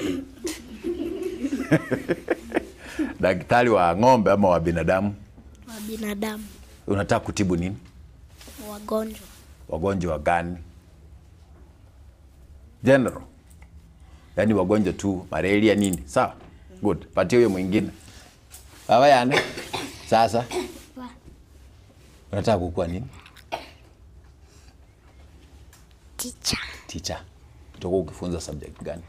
S1: Daktari wa ng'ombe ama wa binadamu?
S2: Wa binadamu.
S1: Unataka kutibu nini?
S2: Wagonjwa.
S1: Wagonjwa gani? General. Yaani wagonjwa tu, malaria nini? Sawa? Good. Patia huyo mwingine. Baba yane. Sasa. Unataka kukua nini?
S2: Teacher.
S1: Teacher. Utakuwa ukifunza subject gani?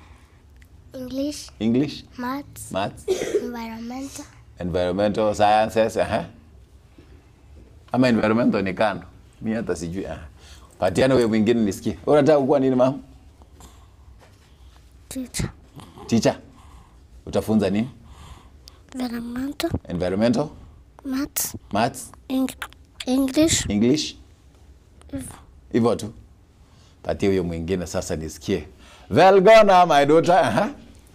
S2: English,
S1: English,
S2: Maths,
S1: Maths,
S2: Environmental.
S1: Environmental sciences, aha. Ama environmental ni kando. Mimi hata sijui. Aha. Patiana wewe mwingine nisikie. Wewe unataka kukua nini mama?
S2: Teacher.
S1: Teacher. Utafunza nini?
S2: Environmental,
S1: Environmental,
S2: Maths,
S1: Maths,
S2: English,
S1: English? Hivyo tu. Patie huyo mwingine sasa nisikie. Velgona my daughter. Uh-huh.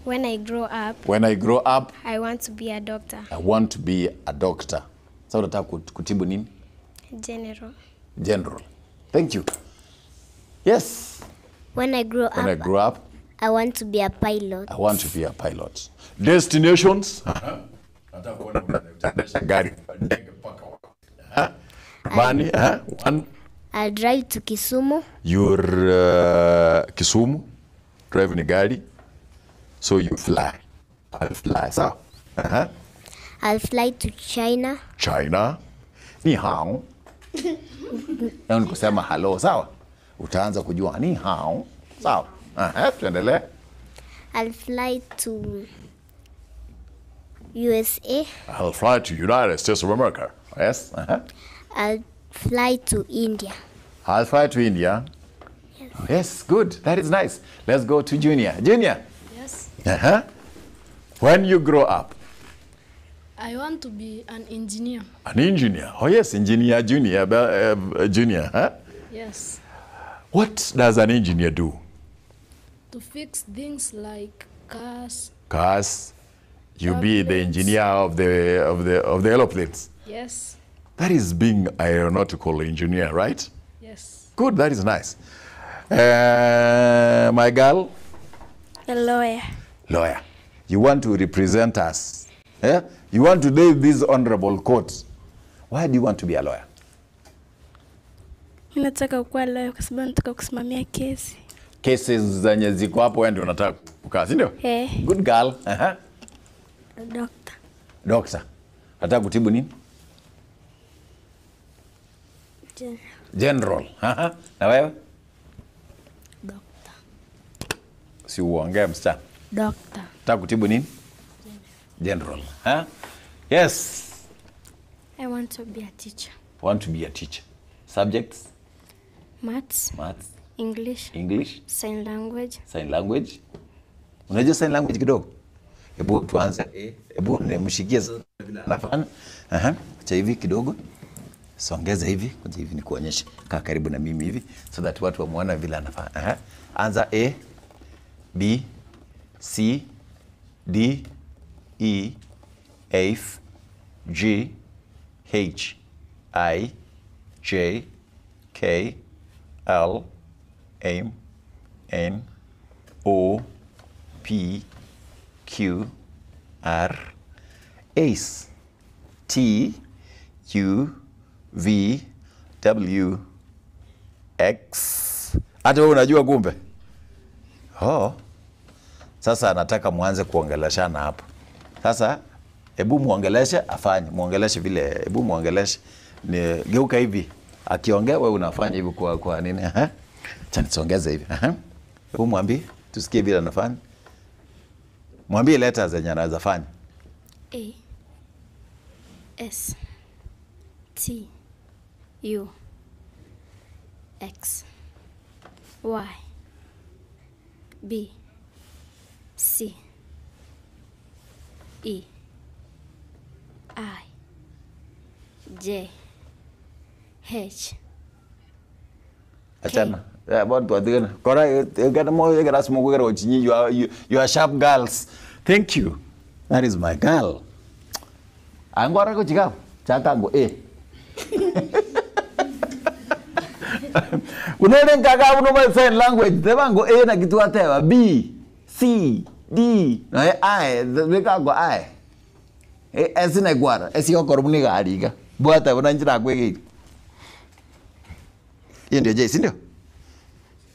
S3: When I grow up,
S1: When I grow up,
S3: I want to be a doctor.
S1: I want to be a doctor. Sasa unataka kutibu nini?
S3: General.
S1: General. Thank you. Yes.
S2: When I grow
S1: When I
S2: up,
S1: grow up,
S2: I want to be a pilot.
S1: I want to be a pilot. Destinations. Nataka kuona unaendesha gari ndege mpaka wapi. Bani, One.
S2: I'll drive to Kisumu.
S1: You're Kisumu, driving a gari, so you fly. I'll fly. Sawa.
S2: I'll fly to China.
S1: China. Ni hao. Leo ni kusema hello, sawa? Utaanza kujua ni hao. Sawa. Tuendelee.
S2: I'll fly to USA.
S1: I'll fly to United States of America. Yes.
S2: I'll fly to India.
S1: I'll fly to India. Yes, good. That is nice. Let's go to Junior. Junior.
S10: Yes.
S1: When you grow up,
S10: I want to be an engineer.
S1: an engineer. Oh yes, engineer junior, junior. Huh?
S10: Yes.
S1: What does an engineer do?
S10: To fix things like cars.
S1: Cars. You be the engineer of the aeroplanes.
S10: Yes.
S1: That is being aeronautical engineer, right?
S10: Yes.
S1: Good, that is nice. My girl?
S5: A lawyer.
S1: Lawyer. You want to represent us. Eh? You want to leave this honorable court. Why do you want to be a lawyer?
S5: Mimi nataka kuwa lawyer kwa sababu nataka kusimamia kesi.
S1: Cases zenye ziko hapo wewe ndio unataka kukaa, si ndio?
S5: Eh.
S1: Good girl.
S9: Doctor.
S1: Doctor. Nataka kutibu nini?
S9: General.
S1: General. Na wewe?
S9: Doctor.
S1: Si uongee msichana.
S9: Doctor.
S1: Nataka kutibu nini? General. Huh? Yes.
S4: I want to be a teacher.
S1: Want to be a teacher. Subjects?
S4: Maths,
S1: Maths,
S4: English,
S1: English,
S4: sign language.
S1: sign language. Unajua sign language kidogo? Hebu tuanze. Hebu nimshikie sasa vile anafanya. Acha hivi kidogo. Songeza hivi, kuja hivi nikuonyeshe. Kaa karibu na mimi hivi so that watu wamuone vile anafanya. Anza A B C D E F G H I J K L M N O P Q R S T U V W X. Hata wewe unajua kumbe? Oh. Sasa anataka muanze kuongeleshana hapo. Sasa hebu muongeleshe afanye, muongeleshe vile, hebu muongeleshe. Ni geuka hivi. Akiongea wewe unafanya hivi kwa nini? Acha nisongeze hivi. Hebu mwambie tusikie vile anafanya. Mwambie letters zenye anaweza fanya.
S4: A S T U X Y B C E I J H.
S1: Achana. About what again? Kora gana mo gara smoke gara ochinyi you are sharp girls. Thank you. That is my girl. Angora ko chika. Chakango eh. Unaona kaka uno my sign language. Tebango A na kitu atewa B C D na I the I. E S na gwara. S yo korumni gariga. Bwata unanjira kwege. Hiyo ndio J, si ndio?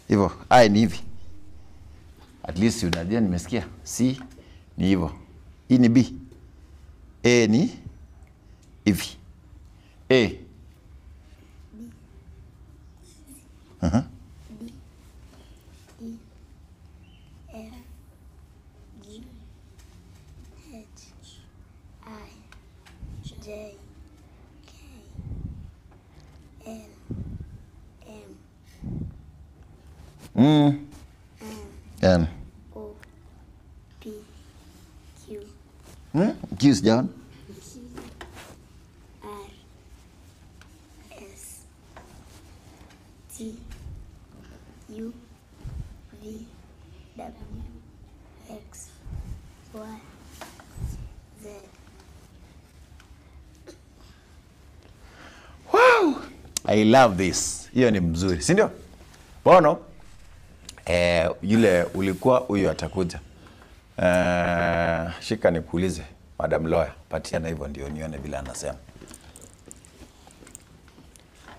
S1: Hivyo, I ni hivi. At least unajua nimesikia. C ni hivyo. E ni B. A ni hivi. A.
S2: B. D. E. F. G. H. I. J. K. L. M.
S1: Mm. N.
S2: O. P. Q.
S1: Q sijaona.
S2: U V W X Y Z.
S1: Wow! I love this. Hiyo ni mzuri, si ndio? Bono eh, yule ulikuwa huyu atakuja. Eh, shika nikuulize, Madam Lawyer, patia na hivyo ndio nione vile anasema.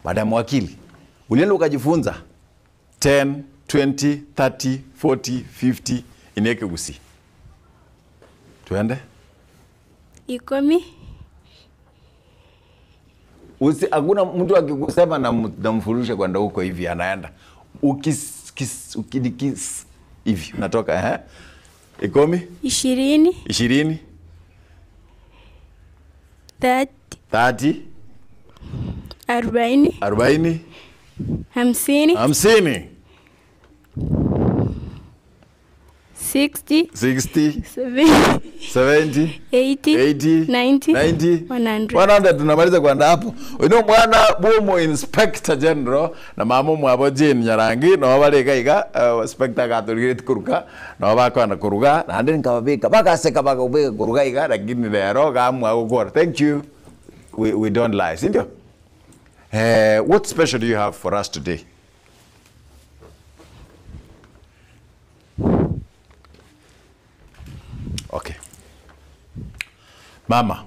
S1: Madam Wakili, ulienda ukajifunza 10, 20, 30, 40, 50 ineke gusi. Tuende?
S5: Ikomi.
S1: Usi, hakuna mtu akikusema namfurusha kwenda huko hivi anaenda ukis kis, ukinikis hivi unatoka eh? Ikomi
S5: 20.
S1: 20
S5: 30.
S1: 30
S5: 40.
S1: 40
S5: 50.
S1: 50
S5: 60.
S1: 60
S5: 70.
S1: 70
S5: 80.
S1: 80
S5: 90.
S1: 90
S5: 100.
S1: 100 tunamaliza kwenda hapo uno mwana bumu inspector general na mama mwabo Jane Nyarangi no barika iga inspector gaturigire kuruka no bakwana kuruga na ndi nkababika bakaseka bakubika kuruga iga lakini lero gamwa gukora thank you we don't lie si ndio what special do you have for us today? Okay. Mama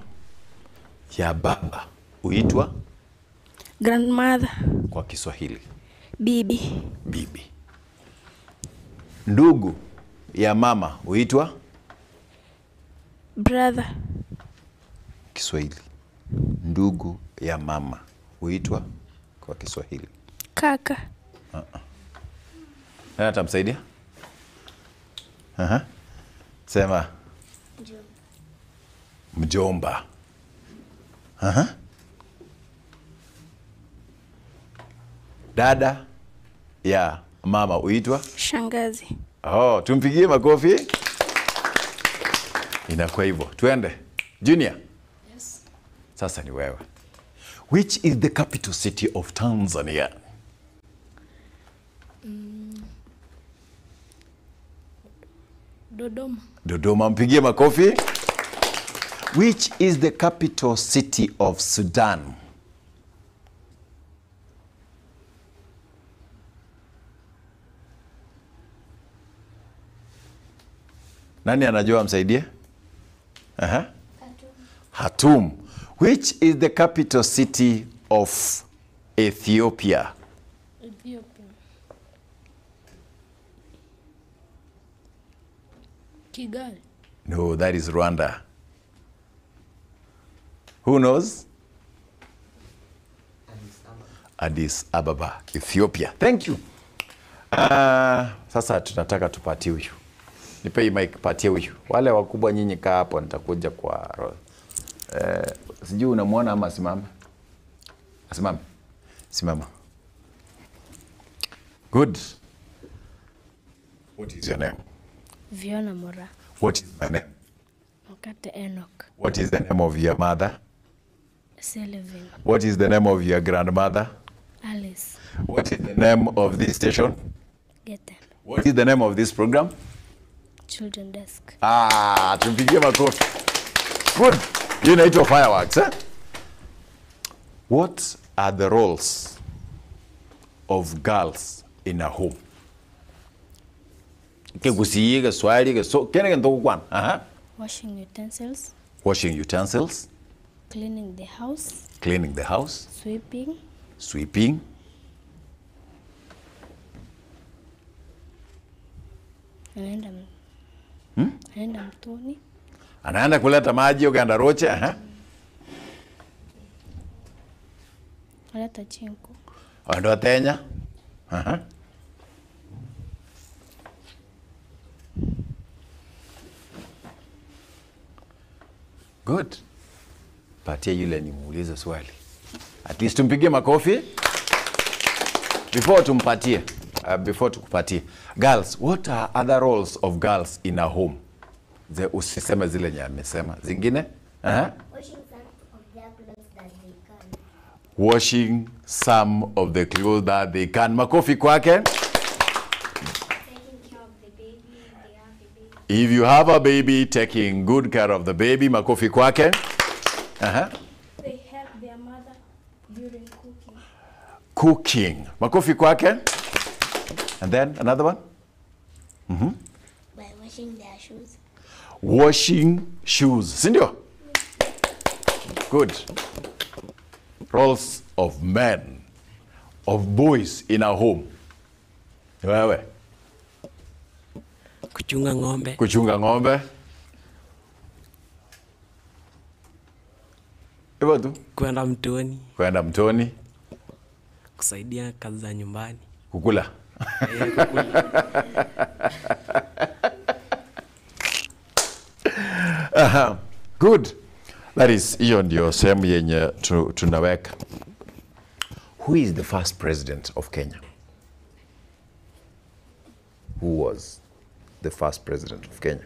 S1: ya baba huitwa
S5: Grandmother.
S1: kwa Kiswahili
S5: Bibi.
S1: bibi. Ndugu ya mama huitwa
S5: Brother.
S1: Kiswahili. Ndugu ya mama huitwa kwa Kiswahili.
S5: Kaka.
S1: Nani atamsaidia? Aha. Sema mjomba. Aha. Dada ya mama huitwa
S5: Shangazi.
S1: Oh, tumpigie makofi. Inakuwa hivyo. Tuende. Junior.
S10: Yes.
S1: Sasa ni wewe. Which is the capital city of Tanzania?
S10: Dodoma.
S1: Dodoma, mpigie makofi. Which is the capital city of Sudan? Nani anajua amsaidie? Aha. Khartoum. Which is the capital city of Ethiopia?
S10: Ethiopia. Kigali.
S1: No, that is Rwanda. Who knows? Addis Ababa, Ethiopia. Thank you. Sasa tunataka tupatie huyu. Nipe hii mic, patie huyu. Wale wakubwa nyinyi kaa hapo, nitakuja kwa sijui unamwona ama asimame? Asimame. Simama. Good. What is your name?
S10: Viona Mora.
S1: What is my name?
S10: Mokate Enoch.
S1: What is the name of your mother?
S10: Sullivan.
S1: What is the name of your grandmother?
S10: Alice.
S1: What is the name of this station?
S10: Geten.
S1: What is the name of this program?
S10: Children Desk.
S1: Ah, tumpigie makofi. Good. Hiyo inaitwa fireworks, eh? What are the roles of girls in a home? Kigusiye, Kiswahili, kiso, kene kentokukwana. Aha.
S10: Washing utensils.
S1: Washing utensils,
S10: Cleaning the house.
S1: cleaning the house,
S10: Sweeping.
S1: sweeping,
S10: Anaenda anaenda mtoni.
S1: anaenda kuleta maji ukaenda roche. Aha.
S10: Aleta chinko.
S1: Ondoa tenya. Aha. Good. Patie yule nimuulize swali. At least tumpigie makofi. Before tumpatie, before tukupatie. Girls, what are other roles of girls in a home? Ze usiseme zile nye amesema. Zingine? Aha.
S2: Washing some of their clothes that they can.
S1: Washing some of the clothes that they can. Makofi kwake. If you have a baby, taking good care of the baby, makofi kwake. Aha.
S5: They help their mother during cooking.
S1: Cooking. Makofi kwake. And then another one.
S2: By washing their shoes.
S1: Washing shoes. Si ndio? Good. Roles of men, of boys in our home. Ni Wewe
S8: Kuchunga ng'ombe.
S1: kuchunga ng'ombe. Hivyo tu.
S8: Kwenda mtoni.
S1: Kwenda mtoni,
S8: Kusaidia kazi za nyumbani.
S1: kukula.
S8: Eh, kukula.
S1: Aha. Good. That is, hiyo ndio sehemu yenye tu, tunaweka. Who is the first president of Kenya? Who was the first president of Kenya?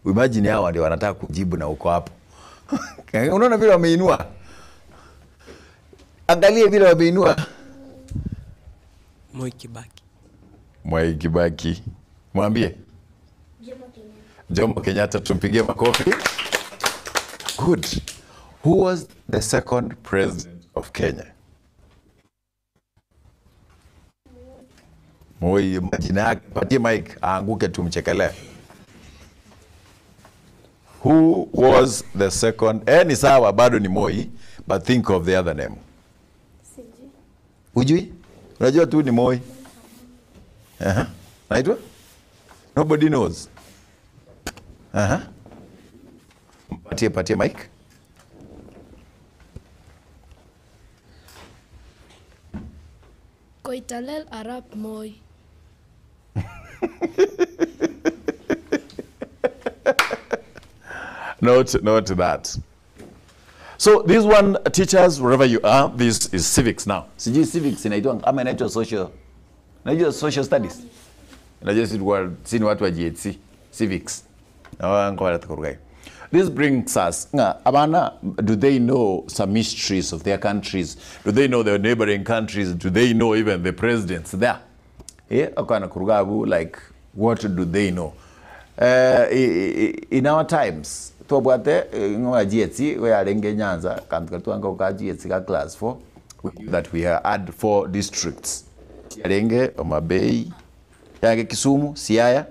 S1: Imagine hawa ndio wanataka kujibu na uko hapo. Unaona vile wameinua? Angalia vile wameinua.
S8: Moi Kibaki.
S1: Mwai Kibaki. Mwambie. Jomo Kenyatta tumpigie makofi. Good. Who was the second president of Kenya? Moi, majina yake, patie mic aanguke tumchekelee. Who was the second? Eh, ni sawa bado ni Moi, but think of the other name.
S5: Sijui.
S1: Hujui? Unajua tu ni Moi. Aha. Naitwa? Nobody knows. Aha. Patie patie mic.
S10: Koitalel Arap Moi.
S1: Not that. So this one, teachers, wherever you are, this is civics now. Sijui civics inaitwa ama inaitwa social. Inaitwa social studies. Unajua si tulikuwa- si ni watu wa GHC, civics. Na wangu wanatukurugai. This brings us, nga, abana, do they know some mysteries of their countries? Do they know their neighboring countries? Do they know even the presidents there? Yeah, akana kurugabu, like, what do they know? In our times, twabwate ng'oya GHC, yarenge Nyanza, kantu katwanga ka GHC ka class 4, we knew that we had four districts. Yarenge, Homa Bay, yarenge Kisumu, Siaya,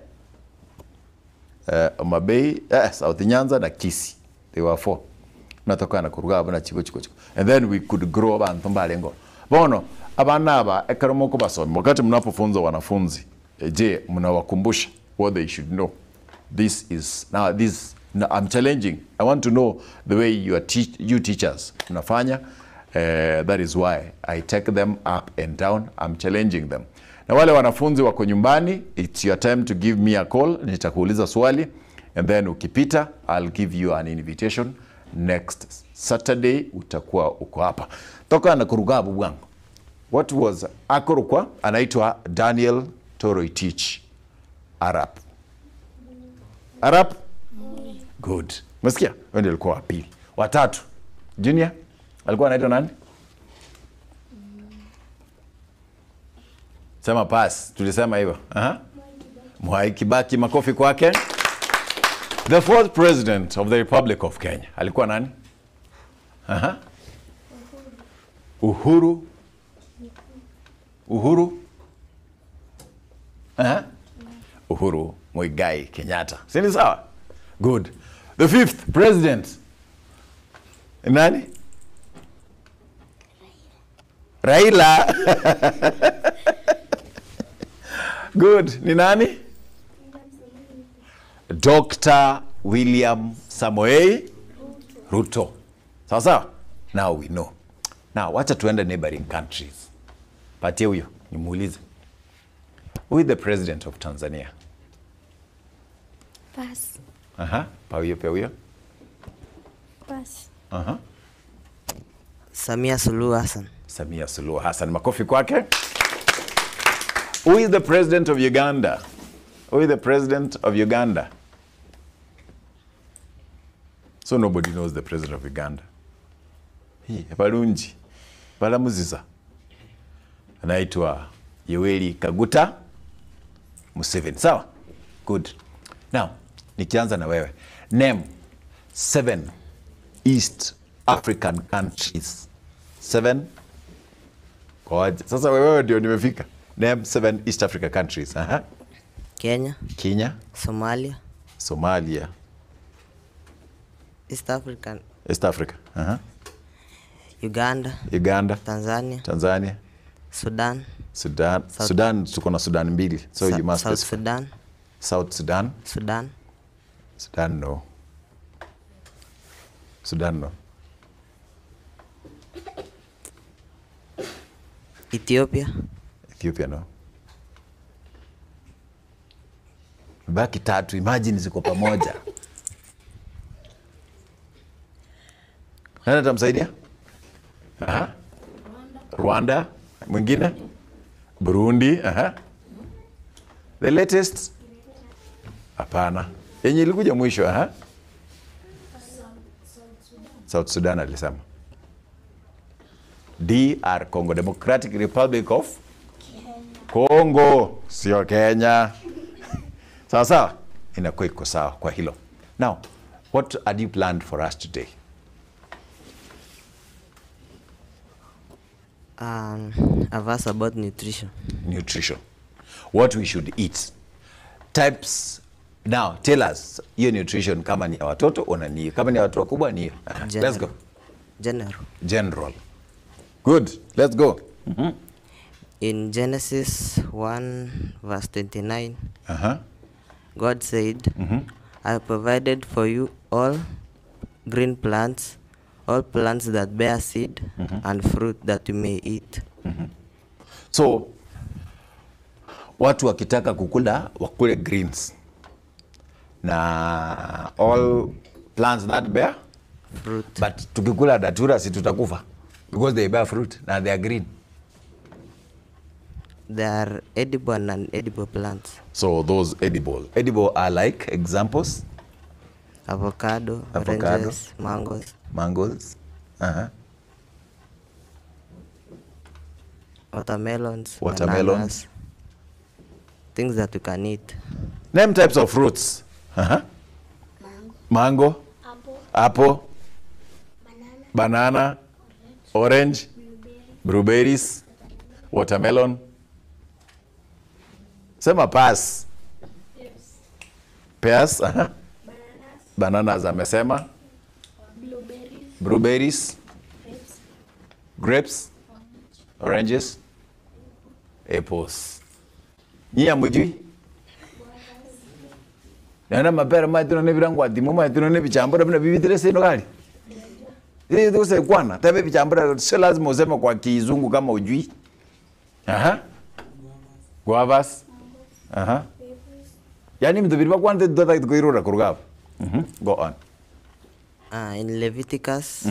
S1: Homa Bay, South Nyanza na Kisii. They were four. Natoka na kuruga abana chiko chiko chiko. And then we could grow abantu mbalengo. Bono abana aba ekero moko basomi wakati mnapofunza wanafunzi eh, je, mnawakumbusha what they should know? This is now this now I'm challenging. I want to know the way you are teach, you teachers mnafanya. That is why I take them up and down. I'm challenging them. Na wale wanafunzi wako nyumbani, it's your time to give me a call. Nitakuuliza swali and then ukipita I'll give you an invitation next Saturday utakuwa uko hapa. Toka na kurugabu bwangu. What was akorukwa anaitwa Daniel Toroitich Arap. Arap? Good. Umesikia? Huyo ndiye alikuwa wa pili. Watatu. Junior alikuwa anaitwa nani? Sema pass. Tulisema hivyo. Aha. Mwai Kibaki, makofi kwake. The fourth president of the Republic of Kenya alikuwa nani? Aha. Uhuru. Uhuru. Aha. Uhuru Muigai Kenyatta. Si ni sawa? Good. The fifth president. Nani? Raila. Good. Ni nani? Dr. William Samoei Ruto. Sawa sawa? Now we know. Now wacha tuende neighboring countries. Patie huyo nimuulize. Who is the president of Tanzania?
S4: Pass.
S1: Aha, pa huyo pia huyo.
S5: Pass.
S1: Aha.
S6: Samia Suluhu Hassan.
S1: Samia Suluhu Hassan. Makofi kwake. Who is the president of Uganda? Who is the president of Uganda? So nobody knows the president of Uganda. Hii, Balunji. Balamuziza. Anaitwa Yoweri Kaguta Museveni. Sawa? Good. Now, nikianza na wewe. Name seven East African countries. Seven. Koja. Sasa wewe ndio nimefika. Name seven East Africa countries. Aha.
S6: Kenya,
S1: Kenya,
S6: Somalia,
S1: Somalia,
S6: East African,
S1: East Africa. Aha.
S6: Uganda,
S1: Uganda,
S6: Tanzania,
S1: Tanzania,
S6: Sudan,
S1: Sudan.
S6: South-
S1: Sudan tuko na Sudan mbili. So you must
S6: South
S1: specify.
S6: Sudan,
S1: South Sudan.
S6: Sudan,
S1: Sudan no. Sudan no.
S6: Ethiopia,
S1: Ethiopia no. Baki tatu, imagine ziko pamoja. Nani atamsaidia? Aha. Rwanda, mwingine? Burundi, aha. The latest? Hapana. Yenye ilikuja mwisho, aha. South Sudan alisema. DR Congo, Democratic Republic of Congo, sio Kenya. Sawa sawa, inakuwa iko sawa kwa hilo. Now, what had you planned for us today?
S6: A verse about nutrition.
S1: Nutrition. What we should eat. Types. Now, tell us hiyo nutrition kama ni ya watoto una ni kama ni ya watu wakubwa ni hiyo. Aha, Let's go.
S6: General.
S1: General. Good. Let's go.
S6: In Genesis 1 verse 29,
S1: Uh-huh.
S6: God said, I provided for you all green plants, all plants that bear seed and fruit that you may eat.
S1: So watu wakitaka kukula wakule greens na all plants that bear
S6: Fruit.
S1: but tukikula datura si tutakufa because they bear fruit na they are green.
S6: They are edible and non-edible plants.
S1: So those edible. Edible are like examples
S6: Avocado,
S1: Avocado.
S6: oranges, mangoes,
S1: mangoes, uh-huh.
S6: watermelons,
S1: Watermelons.
S6: bananas, things that you can eat.
S1: Name types of fruits. Uh-huh. Mango, apple, banana, orange, blueberries, watermelon. Sema pass. Pears. Uh-huh. Bananas amesema. Blueberries. Grapes. Oranges. Apples. Nyie hamjui? Naona mapera maitino ne birango atimu maitino ne bichambura bina bibitire sino kali. Ile ndio kwana tabe bichambura sio lazima useme kwa kizungu kama ujui. Aha. Guavas. Aha. Yaani mtu birba kwanza ndio kuirura kurugapo. Go on.
S6: In Leviticus,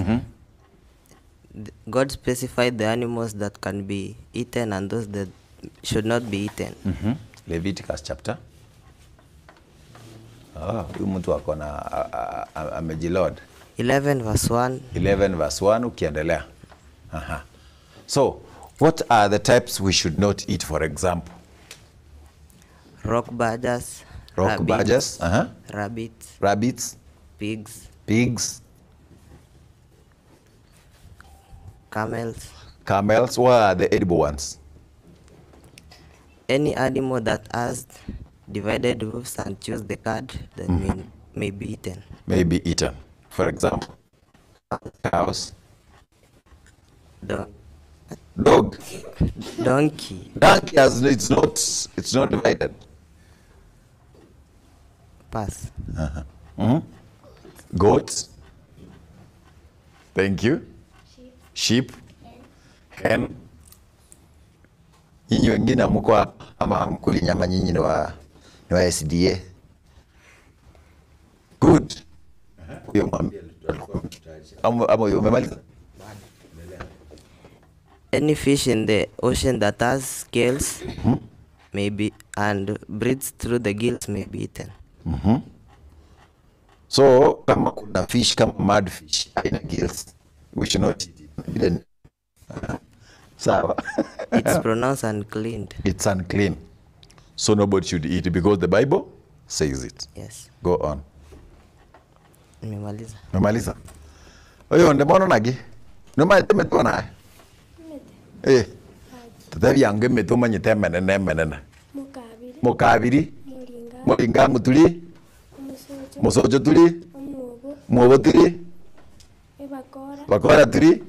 S6: God specified the animals that can be eaten and those that should not be eaten.
S1: Leviticus chapter. Ah, huyu mtu ako na amejilord.
S6: 11 verse 1.
S1: 11 verse 1 ukiendelea. Aha. So, what are the types we should not eat for example?
S6: Rock badgers,
S1: Rock
S6: rabbits,
S1: badgers, uh-huh.
S6: rabbits,
S1: Rabbits,
S6: pigs,
S1: pigs,
S6: camels.
S1: camels. What are the edible ones?
S6: Any animal that has divided hoofs and chews the cud that may be eaten.
S1: May be eaten. For example, cows, dog,
S6: Donkey.
S1: Donkey has it's not divided.
S6: Pass.
S1: Goats. Thank you. Sheep. Hen. Nyinyi wengine hamko hapa ama hamkuli nyama, nyinyi ni wa SDA. Good. Huyo mwambie alikuwa mtutaji. Ama umemaliza?
S6: Any fish in the ocean that has scales may be and breathes through the gills may be eaten.
S1: So kama kuna fish kama mudfish haina gills, we should not eat it. Ile Sawa.
S6: It's pronounced unclean.
S1: It's unclean. So nobody should eat it because the Bible says it.
S6: Yes.
S1: Go on.
S6: Nimemaliza.
S1: Memaliza. Oyonde bono naki? Nomaete emetwe naye? Eh. Totebia ango emetwe omanyete emenene emenene. Mokabiri. Moringamu turi. Mosocho turi. Mwobo turi. Bakora turi.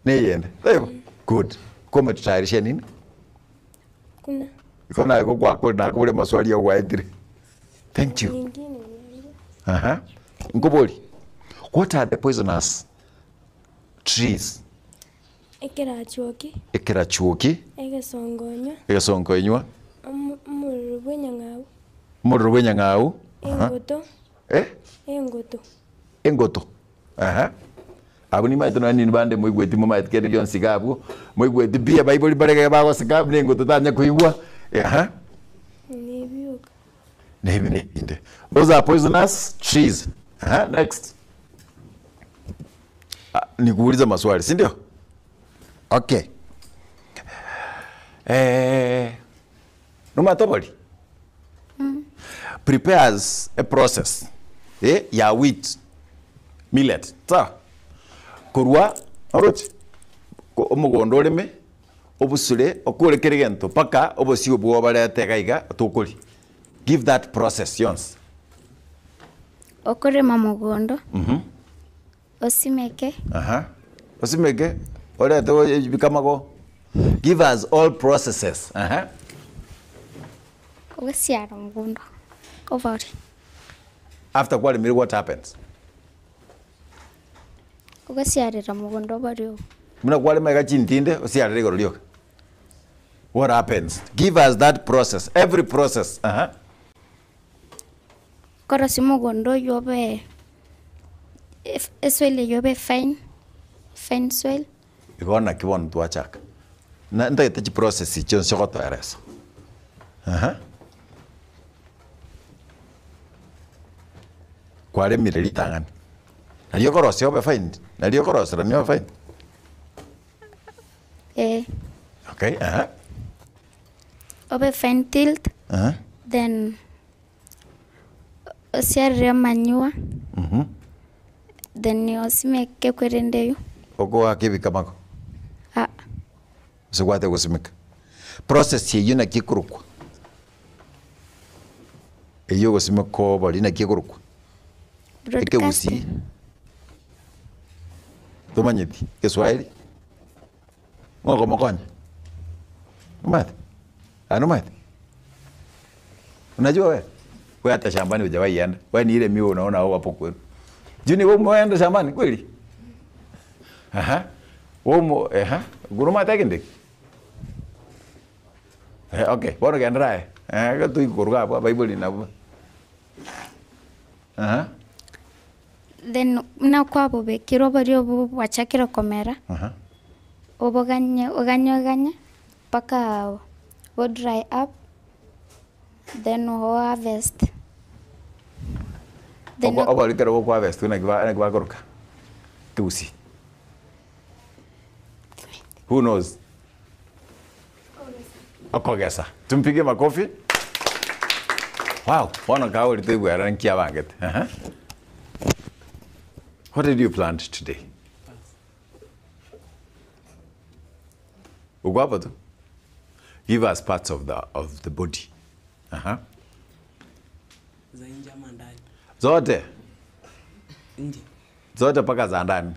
S1: Neyende. Taibo. Good. Kome tutayarishe nini?
S9: Kuna
S1: Iko naye gokwakore nakobore maswali ogwaetire. Thank you.
S9: nyingine ni
S1: Aha. Nkobori. What are the poisonous trees?
S9: ekerachuoki,
S1: Ekerachuoki,
S9: egesongonya,
S1: egesonkoinywa,
S9: omorero bwa enyang'au,
S1: omorero bwa enyang'au, aha.
S9: engoto,
S1: Eh?
S9: engoto.
S1: Engoto. Aha. Abwo nimaete nonya nini bande moigweti momaeti kende gionsi iga abwo, moigweti pi abaibori mbare iga bagoseka buna engoto tanya koigwa, aha.
S9: Nebioka.
S1: Nebi nebinde. Those are poisonous trees. Aha, next. Ah, nikuuliza maswali, si ndio? Okay. Eh, nomatobori prepares a process eh, ya wheat millet sawa korwa oroche ko- omogondo oreme obusure okore kere gento mpaka obosio bwobarete iga iga tokori give that process yonsi
S7: Okorema mogondo, osimeke,
S1: Aha. Osimeke orete o- bikamago give us all processes. Aha.
S7: ogosiara mogondo, obori,
S1: After kwaremire what happens?
S7: ogosiarera mogondo obori obo.
S1: Buna kwarema iga chintinde osiarere igoro rioka. What happens? Give us that process, every process. Aha.
S7: Korosia mogondo oywo obe esoil eywo ebe fine, fine soil.
S1: Igo naki bono twachaka. Na ntagete chiprocess chionsi ogotoeresa. Aha. Kwaremire ritang'ani. Nario okorosia obe fine, nario okoroserania obe fine.
S7: Eh,
S1: Okay, aha.
S7: obe fine tilled,
S1: Aha.
S7: then osiarere manure, then osimeke kwerendeyo.
S1: Ogoaka ebikamako.
S7: Ah,
S1: Ase gwate gosimeka. Process eyio naki ekorokwa? Eyio ogosimeka obori naki ekorokwa?
S7: broadcasting.
S1: Ekegusii. Tomanyeti? Egeswahili? Mokomokonya? Omanyete? Aye nomanyete? Unajua wewe? Wewe hata shambani hujawahi enda. Wewe ni ile miwa unaona hao hapo kwenu. Juni wewe umeenda shambani kweli? Aha. Wewe umo aha. Guruma tekende. Eh, okay, bono gendera aye. Eh, gatuikoruga abwo abaibori nabwo. Aha.
S7: Then buna kwabobekire obori obo bwachakire komera,
S1: Aha.
S7: oboganye oganye oganye mpaka bo dry up, then o harvest. Then
S1: Obo obori ekero bokoharvest naki ba naki bakoroka? Ekegusii. Who knows? Okogesa. Tumpige makofi. Wow, bono kauri toigwera nki abangete. Aha. What did you plant today? Uko hapo tu. Give us parts of the body. Aha.
S8: Za nje ama ndani?
S1: Zote.
S8: Nje.
S1: Zote mpaka za ndani.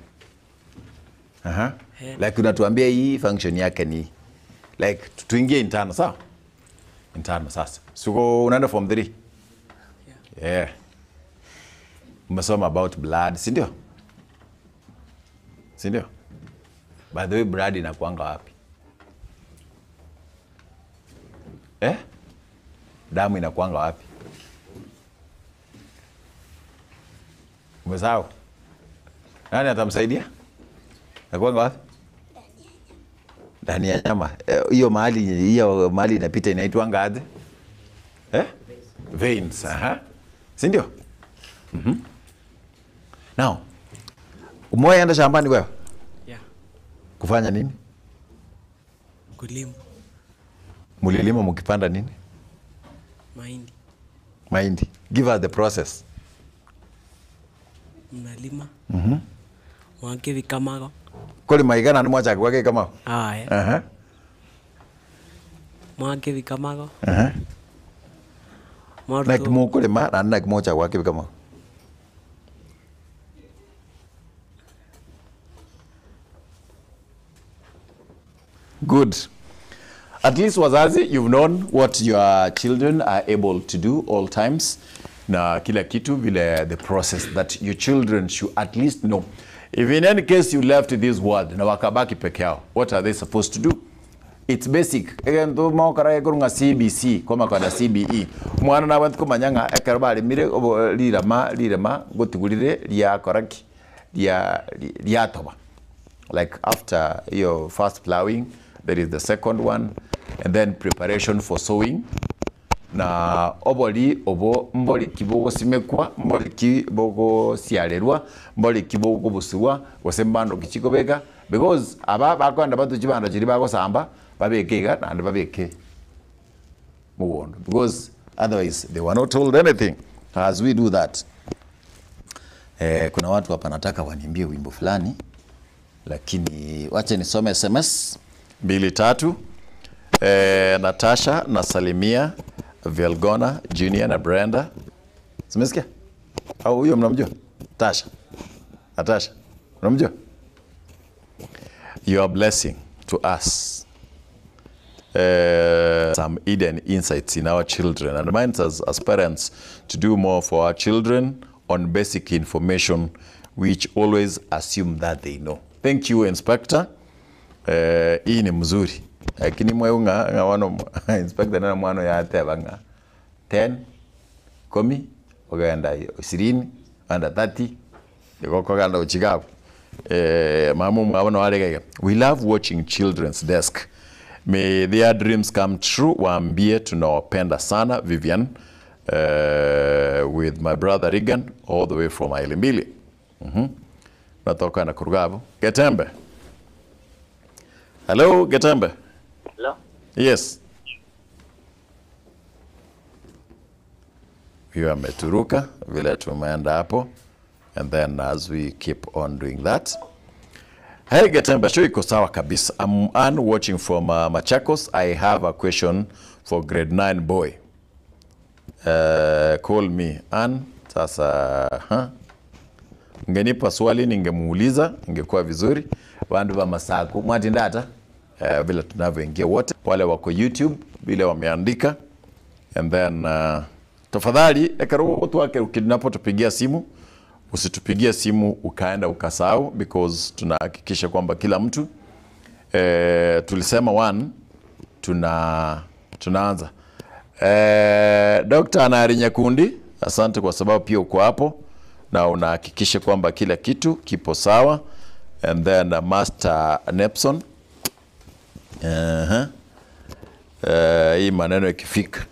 S1: Aha.
S8: Head.
S1: Like unatuambia hii function yake ni like tuingie internal sawa? Internal sasa. Siko unaenda form 3.
S8: Yeah.
S1: Yeah. Umesoma about blood, si ndio? Si ndio? By the way, blood inakuanga wapi? Eh? Damu inakuanga wapi? Umesahau? Nani atamsaidia? Inakuanga wapi? Ndani ya nyama. Hiyo mahali, hiyo mahali inapita inaitwanga aje? Eh? Veins, aha. Si ndio? Now, umewahi enda shambani wewe?
S8: Yeah.
S1: Kufanya nini?
S8: Kulima.
S1: Mulilima mkipanda nini?
S8: Mahindi.
S1: Mahindi. Give us the process.
S8: Mnalima. Mwake bikamago.
S1: Kolima iga naende mwachaka gwaka ekamago?
S8: Aye.
S1: Aha.
S8: Mwake bikamago.
S1: Aha.
S8: Mwaruta
S1: Naki mokorema naende naki mogochaka goaka ebikamago? Good. At least wazazi, you've known what your children are able to do all times na kila kitu vile the process that your children should at least know. If in any case you left this world na wakabaki peke yao, what are they supposed to do? It's basic. Egento mokora ekorwa ng'a CBC koma kona CBE. Mwana nabwate komanya ng'a ekero baremire obo rirama rirema ngotigurire riakora ki? Ria riatoba. Like after your first plowing there is the second one and then preparation for sowing na obori obo mbori ki bogosimekwa mbori ki bogosiarerwa mbori ki bogobusurwa gose mbando ki chikobeka because aba bakoenda batwe chibando chiria bagosamba babeke iga naende babeke mogondo because otherwise they were not told anything as we do that. Eh, kuna watu hapa nataka waniimbie wimbo fulani lakini wache nisome SMS mbili tatu. Eh, Natasha nasalimia Velgona Junior na Brenda. Simesikia? Au huyo mnamjua? Tasha. Natasha. Unamjua? You are blessing to us. Some hidden insights in our children and reminds us as parents to do more for our children on basic information which always assume that they know. Thank you Inspector. Hii ni mzuri lakini mweu ng'a ng'a wano inspector nena mwana yateba ng'a 10 kumi ogenda ishirini ogenda 30 igo okogenda gochia iga abwo. Mama omwabo nabo arenge iga we love watching children's desk may their dreams come true waambie tunawapenda sana Vivian with my brother Regan all the way from Ailimbili. Natokana koruga abwo Getembe. Hello Getembe.
S11: Hello.
S1: Yes. Huyo ameturuka vile tumeenda hapo and then as we keep on doing that. Hey Getembe, show iko sawa kabisa. I'm Ann watching from Machakos. I have a question for grade 9 boy. Call me Ann. Sasa huh? Ungenipa swali ningemuuliza, ingekuwa vizuri. Bandu ba Masaku mwatindata vile tunavyoingia wote, wale wako YouTube vile wameandika, and then tafadhali ekero watu ukinapotupigia simu usitupigie simu ukaenda ukasahau, because tunahakikisha kwamba kila mtu tulisema one tunaanza. Dr. Anari Nyakundi, asante kwa sababu pia uko hapo na unahakikisha kwamba kila kitu kipo sawa. And then Master Nepson. Hii maneno ikifika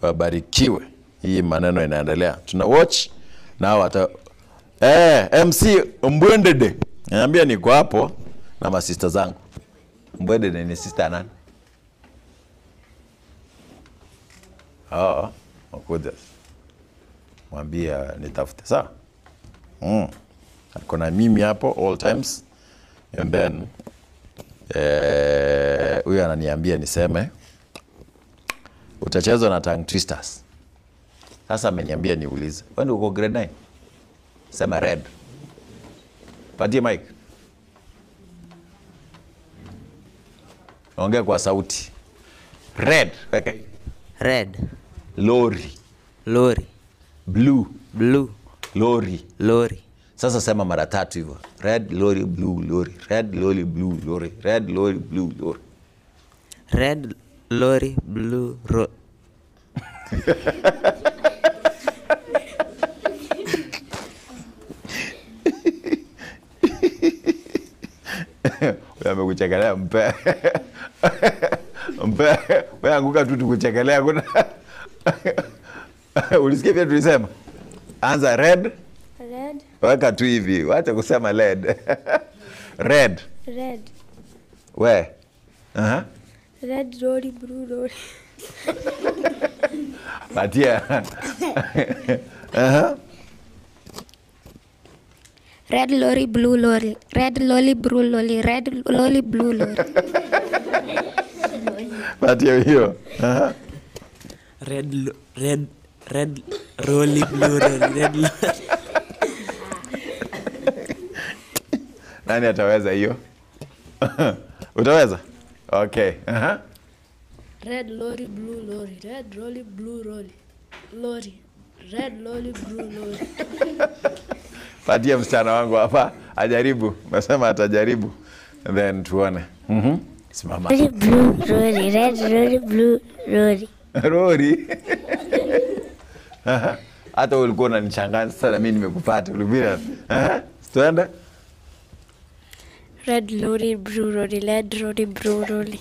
S1: wabarikiwe. Hii maneno inaendelea, tuna watch na wata MC Mbwendede anambia niko hapo na masista zangu. Mbwendede ni sister nani? Oh, wakuja mwambie nitafute sawa. Ako na mimi hapo all times and then huyu ananiambia niseme utachezwa na tongue twisters. Sasa ameniambia niulize, wewe ndio uko grade 9? Sema red. Patie mic. Ongea kwa sauti. Red. Okay.
S6: Red.
S1: Lori.
S6: Lori.
S1: Blue.
S6: Blue.
S1: Lori.
S6: Lori.
S1: Sasa sema mara tatu hivyo. Red lori blue lori. Red lori blue lori. Red lori blue lori.
S6: Red lori blue ro.
S1: Wewe amekuchekelea mpe. Mpe. Wewe anguka tu tukuchekelea kuna. Ulisikia pia tulisema? Anza red.
S9: Red.
S1: Weka tu hivi, wacha kusema red. Red.
S9: Red.
S1: We. Aha.
S5: Red lorry, blue lorry.
S1: Patia. Aha.
S7: Red lorry, blue lorry. Red lorry, blue lorry. Red lorry, blue lorry.
S1: Patia hiyo. Aha.
S8: Red, lo- red, red lorry, blue lorry. Red lorry.
S1: Nani ataweza hiyo? Utaweza? Okay. Aha.
S10: Red lorry, blue lorry. Red lorry, blue lorry. Lorry. Red lorry, blue lorry.
S1: Patia msichana wangu hapa ajaribu. Nasema atajaribu. And then tuone. Simama.
S2: Lorry, blue lorry, red lorry, blue lorry.
S1: Rori. Aha. Hata wewe ulikuwa unanichanganya sasa na mimi nimekupata. Ulivira. Aha. Tuende.
S4: Red lorry, blue lorry, red lorry, blue lorry.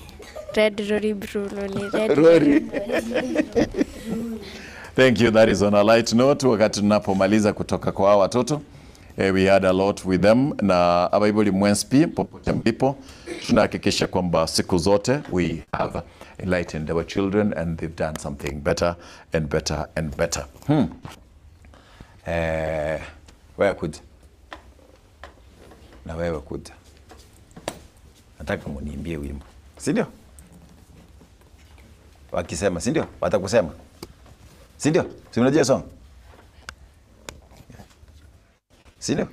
S4: Red lorry, blue lorry, red
S1: Rori. Thank you. That is on a light note. Wakati tunapomaliza kutoka kwa hawa watoto we had a lot with them na abaibuli mwenspi popote mlipo, tunahakikisha kwamba siku zote we have enlightened our children and they've done something better and better and better. Wewe kuja na wewe kuja, nataka muniimbie wimbo, si ndio? Wakisema, si ndio? Watakusema, si ndio? Si unajua song, si ndio?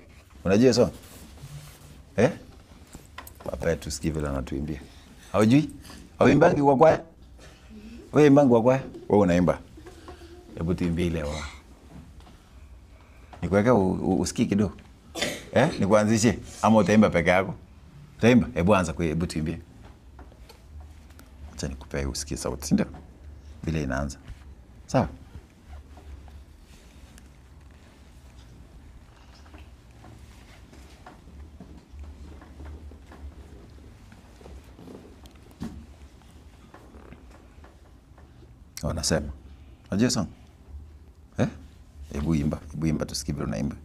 S1: Unajua song eh? Papa tusikie vile anatuimbia. Haujui? Hauimbangi kwa kwaya? Wewe imbangi kwa kwaya? Wewe unaimba. Hebu tuimbie ile wa. Nikuweka usikie kidogo. Eh? Nikuanzishie ama utaimba peke yako? Utaimba? Hebu anza kwa, hebu tuimbie. Acha nikupee usikie sauti, si ndio? Vile inaanza. Sawa? Wanasema. Unajua song? Eh? Hebu imba, hebu imba tusikie vile unaimba.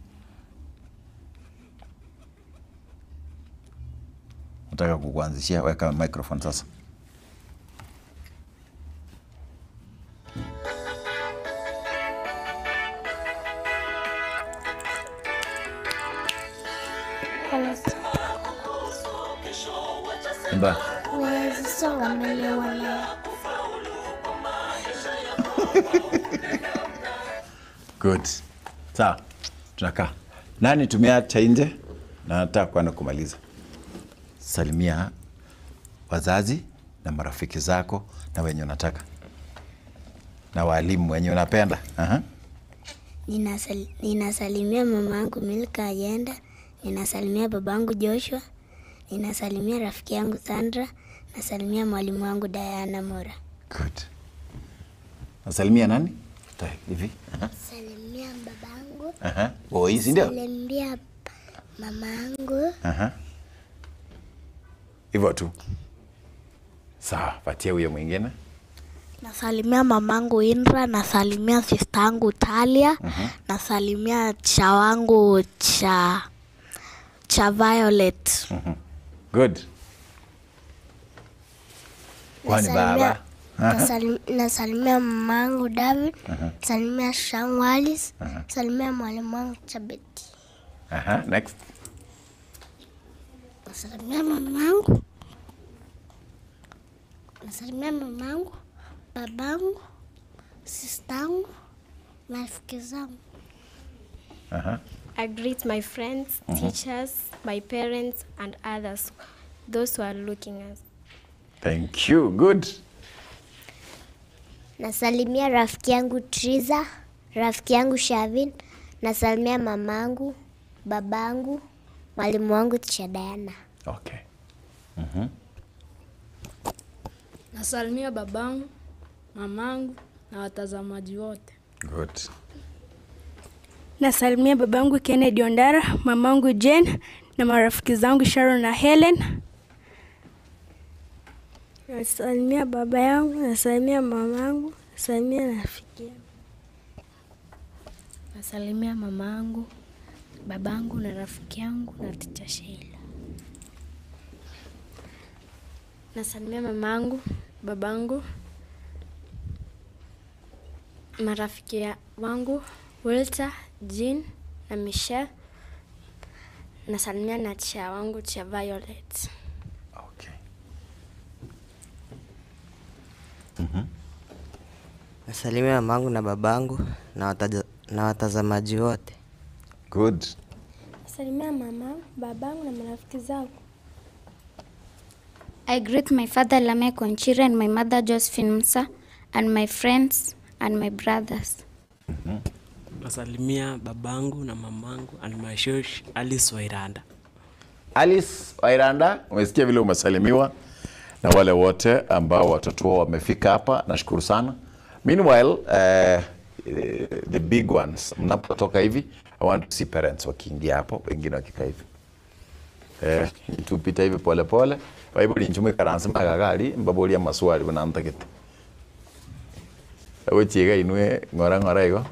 S1: Nataka kukuanzishia, weka microphone sasa. Imba.
S2: Huwezi songa mbele wala
S1: Good. Sawa. Tunakaa. Nani tumeacha nje? Na nataka kwenda kumaliza. Salimia wazazi na marafiki zako na wenye unataka na walimu wenye unapenda. Aha.
S2: Ninasalimia mama yangu Milka Ayenda, ninasalimia babangu Joshua, ninasalimia rafiki yangu Sandra, nasalimia mwalimu wangu Diana Mora.
S1: Good. Nasalimia nani? Hivi. Aha.
S2: Salimia babangu.
S1: Aha. Oh, hii si ndio?
S2: Salimia mamangu.
S1: Aha. Hivyo tu. Sawa, patia huyo mwingine.
S11: Nasalimia mamangu Indra, nasalimia sister yangu Talia, nasalimia cha wangu cha Violet.
S1: Good. Kwani baba?
S2: Nasalimia mamangu David, nasalimia shangu Alice, nasalimia mwalimu wangu Chabeti.
S1: Aha, next.
S2: Nasalimia mamangu. Nasalimia mamangu, babangu, sistangu, marafiki zangu.
S1: Aha.
S3: I greet my friends, teachers, my parents, and others, those who are looking at.
S1: Thank you. Good.
S2: Nasalimia rafiki yangu Triza, rafiki yangu Shavin, nasalimia mamangu, babangu, mwalimu wangu Teacher Diana.
S1: Okay.
S10: Nasalimia babangu, mamangu na watazamaji wote.
S1: Good.
S5: Nasalimia babangu Kennedy Ondara, mamangu Jane na marafiki zangu Sharon na Helen.
S9: Nasalimia baba yangu, nasalimia mamangu, nasalimia rafiki yangu.
S3: Nasalimia mamangu, babangu na rafiki yangu na Teacher Sheila.
S4: Nasalimia mamangu, babangu, marafiki wangu Walter, Jean na Michelle. Nasalimia na chia wangu chia Violet.
S1: Okay.
S6: Nasalimia mamangu na babangu na watazamaji wote.
S1: Good.
S9: Nasalimia mama, babangu na marafiki zangu.
S7: I greet my father Lamek Onchira and my mother Josephine Musa and my friends and my brothers.
S8: Nasalimia babangu na mamangu and my shosh Alice Wairanda.
S1: Alice Wairanda, umesikia vile umesalimiwa na wale wote ambao watoto wao wamefika hapa, nashukuru sana. Meanwhile, the big ones mnapotoka hivi, I want to see parents wakiingia hapo, wengine wakikaa hivi. Tupita hivi pole pole. Bible inchumwe karansi magagari mbaboria maswali bunantakete. Agochiga inwe ng'ora ng'ora igo.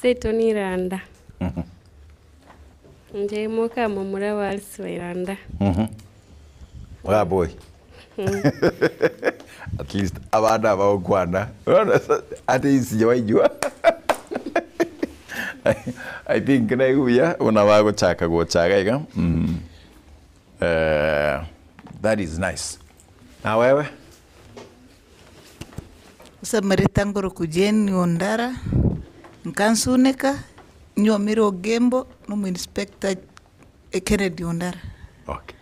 S12: Seito ni Iranda. Nje moka mumura wa Alice wa Iranda.
S1: Wa boy. At least abana baokwana. Unaona hata hii sijawahi jua. I think na iguya unawagochaka gochaga iga. That is nice. Na wewe?
S13: Samarita ngoro kujeni Ondara nkansuneka nywomire Ogembo nomu inspector Kennedy Ondara.
S1: Okay.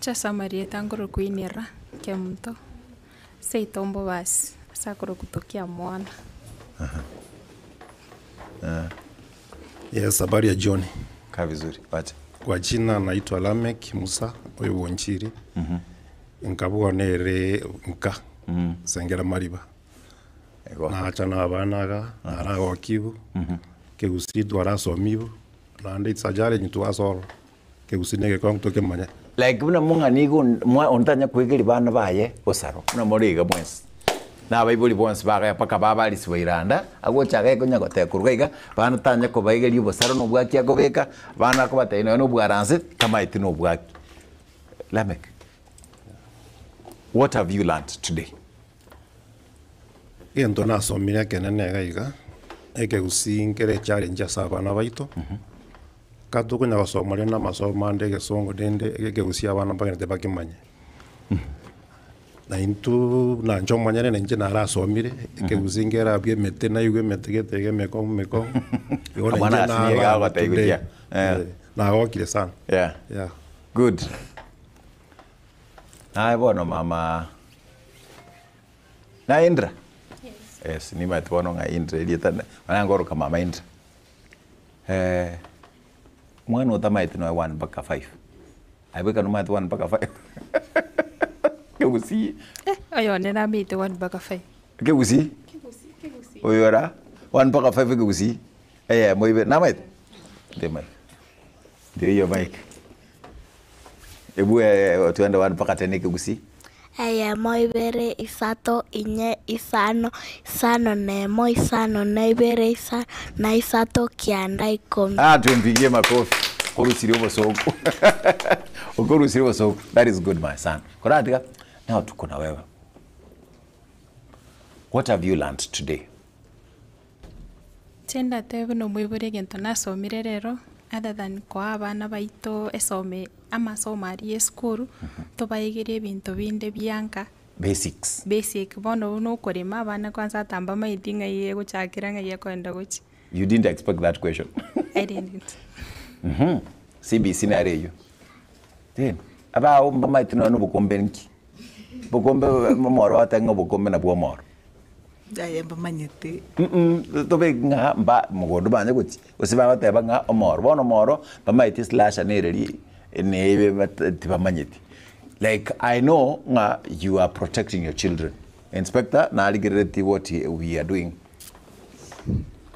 S14: Chasamarieta ngoro kuinera kemuto seitombo basi sakoro kutokia mwana.
S15: Yes, habari ya jioni.
S1: Kaa vizuri. Wacha.
S15: Kwa jina naitwa Lamek Musa oyo Wonchiri. Nkabuga nere nka Sengera Mariba. Nacha na abana naragokibu kegusi twarasomibu naende itsajare nyitwasoro kegusi nege tokemanya.
S1: Like buna mung'ani igo ontanya kwegeri bana baye osaro buna moriga mwensi na abaibori bonsi bagaya paka babarisi bairanda agochaga ekonya gotekorwa iga bana tanya kobaigeria obosaro na obwaki akobeka bana kobatebia nonya na obwaranse tamaeti na obwaki. Lamek, what have you learned today?
S15: Gento nasomire ekenene iga iga ekegusi nkere challenge ase abana baito katokonya gosoma rende amasomo ande egesongo rende ekegusi abana mbagende bakimanye na intwe nanche omonyene na inche narasomire ekegusi nkerabia emete naigwa emete gete iga emekong'u mekong'u igo na
S1: Mwana
S15: inche
S1: asinye
S15: nara
S1: gagoteigutia.
S15: today. Nagokire sana.
S1: Yeah.
S15: Yeah.
S1: Good. Naye bono mama na Indra. Yes, nimaete bono ng'a Indra erieta manangoroka mama Indra. Mwana otamaete noe 1 mpaka 5. Aibweka nomaete 1 mpaka 5. Kegusi.
S14: Oyo nĩramĩte 1 mpaka 5.
S1: Kegusi? Oyora 1 mpaka 5 kegusi. Moibe namaete. Ndio mic. Ndio hiyo mic. Ebu tuende 1 mpaka 10 kegusi.
S11: Eyemo ibere isato inye isano isano nemo isano na ibere isano na isato kianda ikomi.
S1: Tumpigie makofi. Korusiri obosoko. Okorusiri obosoko. That is good my son. Koratika. Now tuko na wewe. What have you learned today?
S14: Chenda tebe no mwibore gento nasomire rero other than kwa abana baito esome amasomo aria esukuru tobaigerie ebinto binde bianka
S1: Basics.
S14: basic bono nokorema abana kwanza atamba maiti ng'ai egochakera ng'ai ekoenda gochi.
S1: You didn't expect that question.
S14: I didn't.
S1: CBC nare iyo. Then abao mbamaiti no nobukombe nki. Bokombe omoro bateba ng'a obokombe nabwo omoro.
S13: Yaya mbamanyete.
S1: Mh tobe ng'a mba mogondo banye gochia, gose bagoteba ng'a omoro. Bono omoro, bamaete eslasher nere ri nebe bat tibamanyeti. Like I know ng'a you are protecting your children. Inspector narigereretie what we are doing.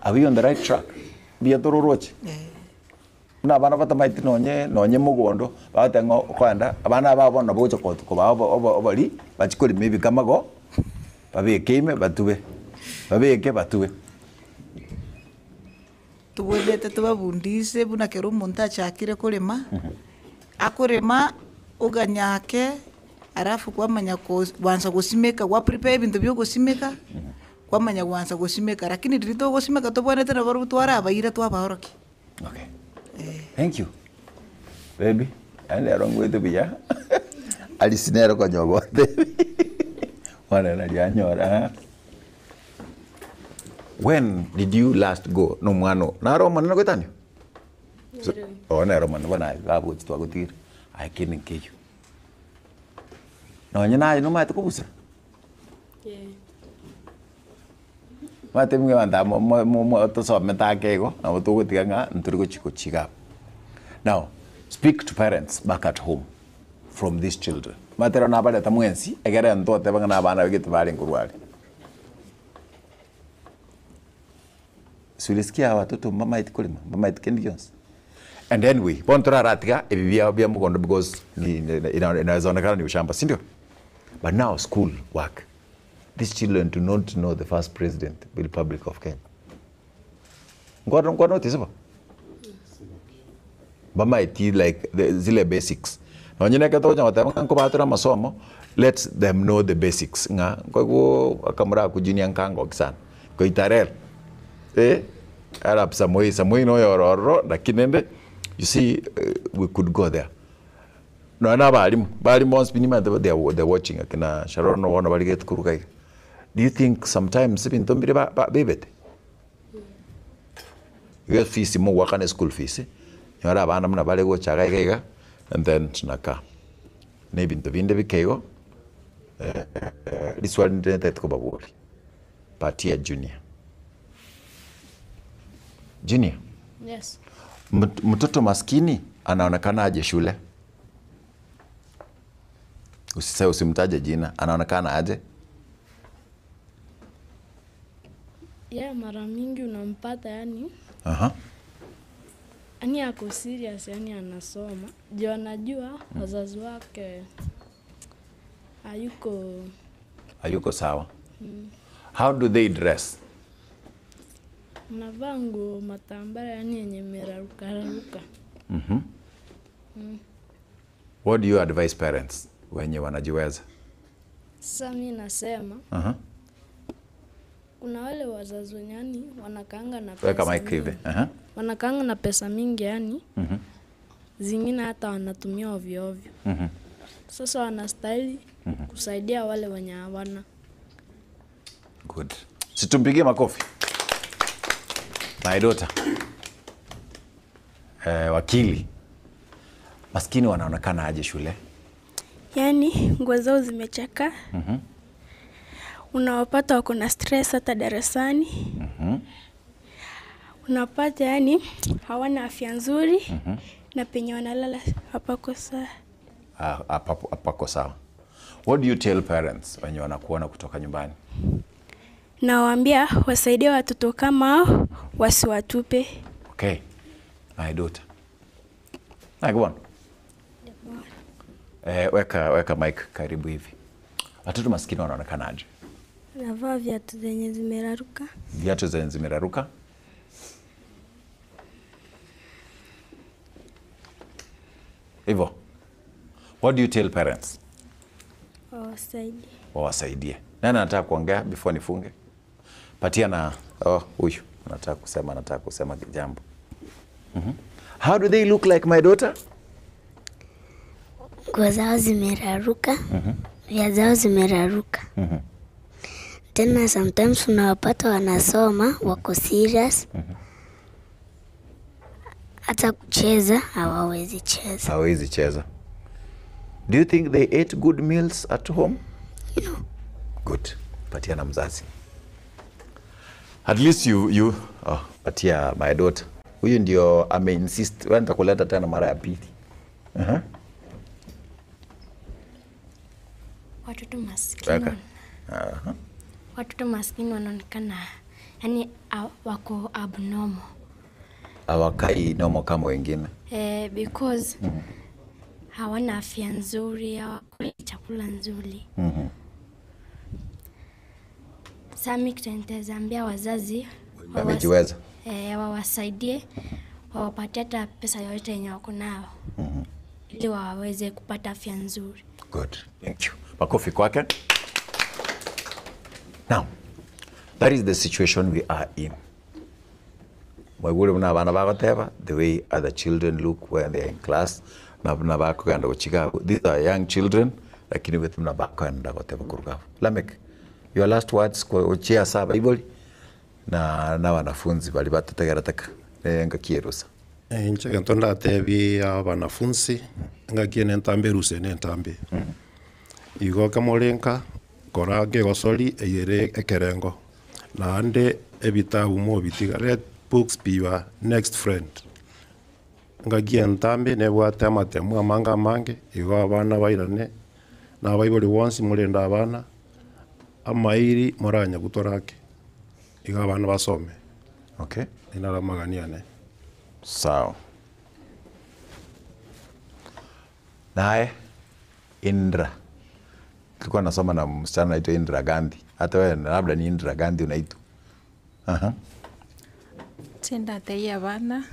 S1: Are we on the right track? Mbuya tororoche? Buna abana batamaeti nonye nonye mogondo, bagoteba ng'a okoenda, abana aba bono nabo ogocha ko kobaa obo obo obori, bachie korema ebikamago, babeke ime batube, babeke batube.
S13: Tobwenerete tobabundise buna kera omonto achakire korema, akorema oganya ake, alafu kwamanya ko kwansa gosimeka gwa prepare ebinto bia ogosimeka, kwamanya gwansa gosimeka lakini riria togosimeka tobwenerete nabarobwo twarabaira twabaorokia.
S1: Okay. Thank you. Baby, yaani rero ngwete buya. Alice nere konya ogotebi. Bono nari anyora. When did you last go na omwana oo? Naro omonene goetania? Oo nere omonene bono aye bagochi twagotigire. Aye kende nkeiyo. Nonye naye nomanyete kobusa? Omanyete mwe abanto aba mo- mo- mo tosomete ake igo, nabo togotiga ng'a ntori gochi gochiga abwo. Now, speak to parents back at home from these children. Omanyete rero nabareta mwensi, egere ntoteba ng'a na abana baigete barenge korwa aria. Siurisikia hawa watoto mbamaeti korema, mbamaeti kende gionsi. And anyway, bono toraratiga ebi bia bia mogondo because ni ina inaweza onekana ni ushamba, si ndio? But now school work. These children do not know the first president of the Republic of Kenya. Nkwa nkwa notice bo? Bamaeti like the zile basics. Nonye na ekero togocha goteba ng'a nkobatora amasomo, let them know the basics ng'a nkoigwa akamura ako junior nkangoki sana, koitarera eh, Arap Samoei, Samoei noyo ore ororo lakini rende you see we could go there. Nonya na abalimu, abalimu bonsi pi nimanyete they are they are watching akina Sharon bono barigete koruga iga. Do you think sometimes ebinto mbire ba ba bebete? Iga efees mogoakana eschool fees, nyora abana buna bare gocha iga iga iga, and then tunakaa. Na ebinto binde bike igo, riswali ndire ntagete kobaboria, patia Junior. Junior,
S10: Yes.
S1: mtoto maskini anaonekana aje shule? Usise usimtaje jina, anaonekana aje?
S10: Yeah, mara mingi unampata yani
S1: Aha.
S10: yani ako serious yani anasoma juu anajua wazazi wake hayuko
S1: Hayuko sawa. How do they dress?
S10: Anavaa nguo matambara yani yenye imerarukararuka.
S1: What do you advise parents wenye wanajiweza?
S10: Sasa mi nasema
S1: Aha.
S10: kuna wale wazazi wenye yani wanakaanga na
S1: Weka
S10: pesa
S1: mic hivi.
S10: mingi.
S1: Aha.
S10: Wanakaanga na pesa mingi yani zingine hata wanatumia ovyo ovyo. Sasa wanastahili kusaidia wale wenye hawana.
S1: Good. Situmpigie makofi. My daughter. Eh, wakili. Maskini wanaonekana aje shule?
S5: Yaani nguo zao zimechakaa. Unawapata wako na stress hata darasani. Unapata yani hawana afya nzuri na penye wanalala hapako sawa.
S1: Ah, hapapo- Hapako sawa. What do you tell parents wenye wanakuona kutoka nyumbani?
S5: Nawaambia wasaidie watoto kama hao wasiwatupe.
S1: Okay. My daughter. Na go on. Eh, weka weka mic karibu hivi. Watoto maskini wanaonekana aje?
S9: Navaa viatu zenye zimeraruka.
S1: Viatu zenye zimeraruka. Hivyo. What do you tell parents?
S9: Wawasaidie.
S1: Wawasaidie. Nani anataka kuongea before nifunge? Patia na oh, huyu anataka kusema, anataka kusema jambo. How do they look like my daughter?
S2: Nguo zao zimeraruka, viatu zao zimeraruka. Tena sometimes unawapata wanasoma wako serious, hata kucheza hawawezi cheza.
S1: Hawezi cheza. Do you think they ate good meals at home? Good. Patia na mzazi. At least you, you oh, patia my daughter. Huyu ndio ameinsist. Wewe nitakuleta tena mara ya pili. Uh-huh.
S4: Watoto maskini
S1: Weka. Aha.
S4: watoto maskini wanaonekana yani wako abnormal
S1: Hawakai nomo kama wengine.
S4: eh, because hawana afya nzuri, hawakuli chakula nzuri. Sasa mimi kitu nitaeza ambia wazazi
S1: Wamejiweza.
S4: eh, wawasaidie wawapatie hata pesa yoyote yenye wako nayo ili waweze kupata afya nzuri.
S1: Good. Thank you. Makofi kwake. Now, that is the situation we are in. Mwaigure buna abana bagoteba, the way other children look when they are in class, na buna bakogenda gochiga. These are young children, lakini wetu buna bakogenda goteba koruga. Lamek, your last words kwa ochia saba iboli na na wanafunzi bali batategerateka ngakierusa.
S15: Inche gento ndatebi abanafunzi ngaki ene entambe eruse ene entambe igo kemorenka kora kegosori eyere ekerengo naende ebitabu mobitiga let books be your next friend ngaki entambe nebwate amatemu amange amange igo abana bairane na abaibori bonsi morende abana amairi moranya butorake igo abana basome
S1: okay
S15: inara amagani ane
S1: Sawa. Naye Indra, tulikuwa nasoma na msichana anaitwa Indra Gandhi. Hata wewe labda ni Indra Gandhi unaitwa. Aha.
S14: Chindateiya abana,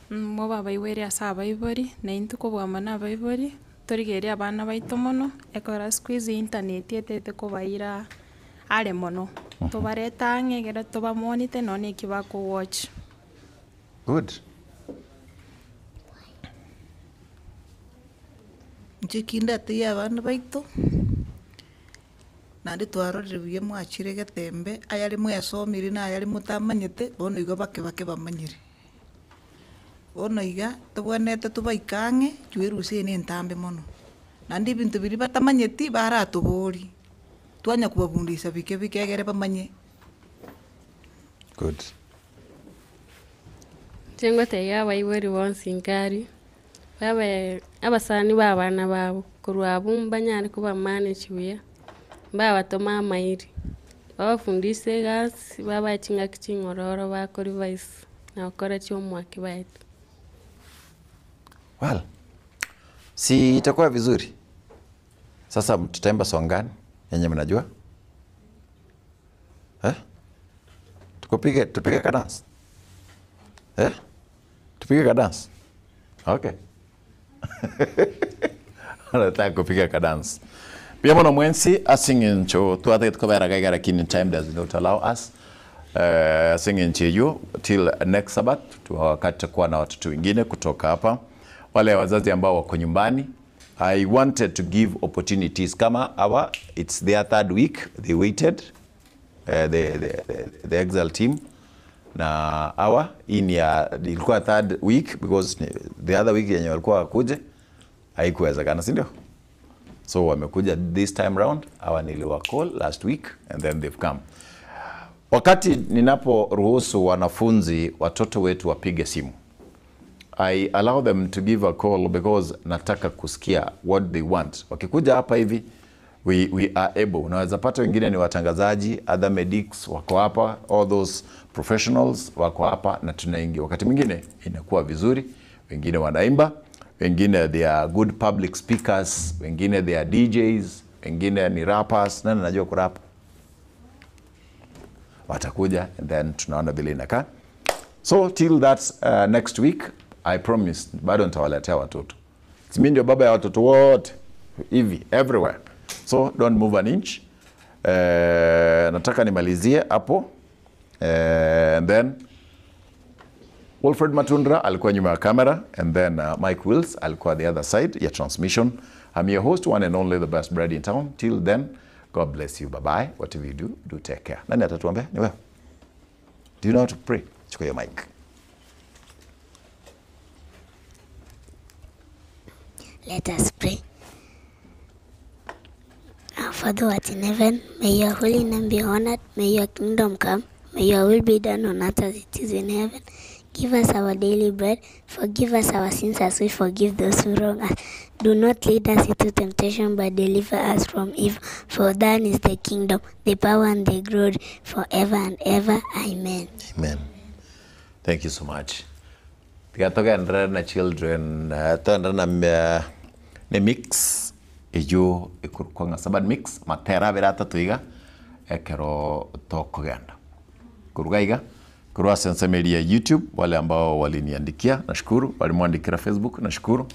S14: mobabaigwere ase abaibori, na intwe kobwama na abaibori, torigereria abana baito mono, ekero siku hizi internet etete kobaira are mono. Tobarete ang'e ekero tobamonite nonye na eki bakowatch.
S1: Good.
S13: Inche kindate ya abana baito, naende twarorire buya mwachire getembe, ayare mwasomire na ayare motamanyete, bono igo bake bake bamanyire. Bono iga, tobwenerete tobaike ang'e, chwe erusa eye na entambe mono. Naende ebinto biria batamanyeti, baratoboria, twanya kobabundisa bike bike egere bamanye.
S1: Good.
S12: Inche ngotebia abaibori bonsi nkari, babe abasani ba abana babo, korwa abwo mbanyare kobamanage buya, mbabatoma amairi, babafundise egasi, babae ching'aki ching'ororo bakorevise na gokora chihomework baetwe.
S1: Well, si itakuwa vizuri. Sasa tutaimba song gani yenye mnajua? Eh? Tukupige tupige ka dance. Eh? Tupige ka dance. Okay. Anataka kupiga ka dance. Pia mwana mwensi asing'encho twathe tukobera gaiga lakini time does not allow us. Asing'encho hiyo till next Sabbath wakati tutakuwa na watoto wengine kutoka hapa. Wale wazazi ambao wako nyumbani, I wanted to give opportunities kama hawa, it's their third week, they waited the Excel team na hawa hii ni ya ilikuwa third week because the other week yenye walikuwa wakuje haikuwezekana, si ndio? So wamekuja this time round, hawa niliwa call last week and then they've come. Wakati ninaporuhusu wanafunzi watoto wetu wapige simu, I allow them to give a call because nataka kusikia what they want. Wakikuja hapa hivi we are able. Unaweza pata wengine ni watangazaji, other medics wako hapa, all those professionals wako hapa na tunaingia. Wakati mwingine inakuwa vizuri, wengine wanaimba, wengine they are good public speakers, wengine they are DJs, wengine ni rappers. Nani anajua kurap? Watakuja and then tunaona vile inakaa. So till that next week, I promise bado nitawaletea watoto. Si mimi ndio baba ya watoto wote hivi everywhere. So don't move an inch. Nataka nimalizie hapo. And then Wilfred Matundra alikuwa nyuma ya kamera and then Mike Wills alikuwa the other side ya transmission. I'm your host, one and only, the best bread in town. Till then, God bless you. Bye-bye. Whatever you do, do take care. Nani atatuombea? Ni wewe. Do you know how to pray? Chukua hiyo mic.
S11: Let us pray. Our Father who art in heaven, may your holy name be honored, may your kingdom come, may your will be done on earth as it is in heaven. Give us our daily bread, forgive us our sins as we forgive those who wrong us. Do not lead us into temptation, but deliver us from evil. For thine is the kingdom, the power, and the glory, forever and ever. Amen.
S1: Amen. Thank you so much. Tiga togenderere na children, eh, togenderere na eh, ne mix eywo ekorokwa ng'a Sabbath mix, amatera abere atato iga, ekero tokogenda. Korwa iga, korwa ase ensemo eria ya YouTube, wale ambao waliniandikia, nashukuru, baria mwandikera Facebook, nashukuru.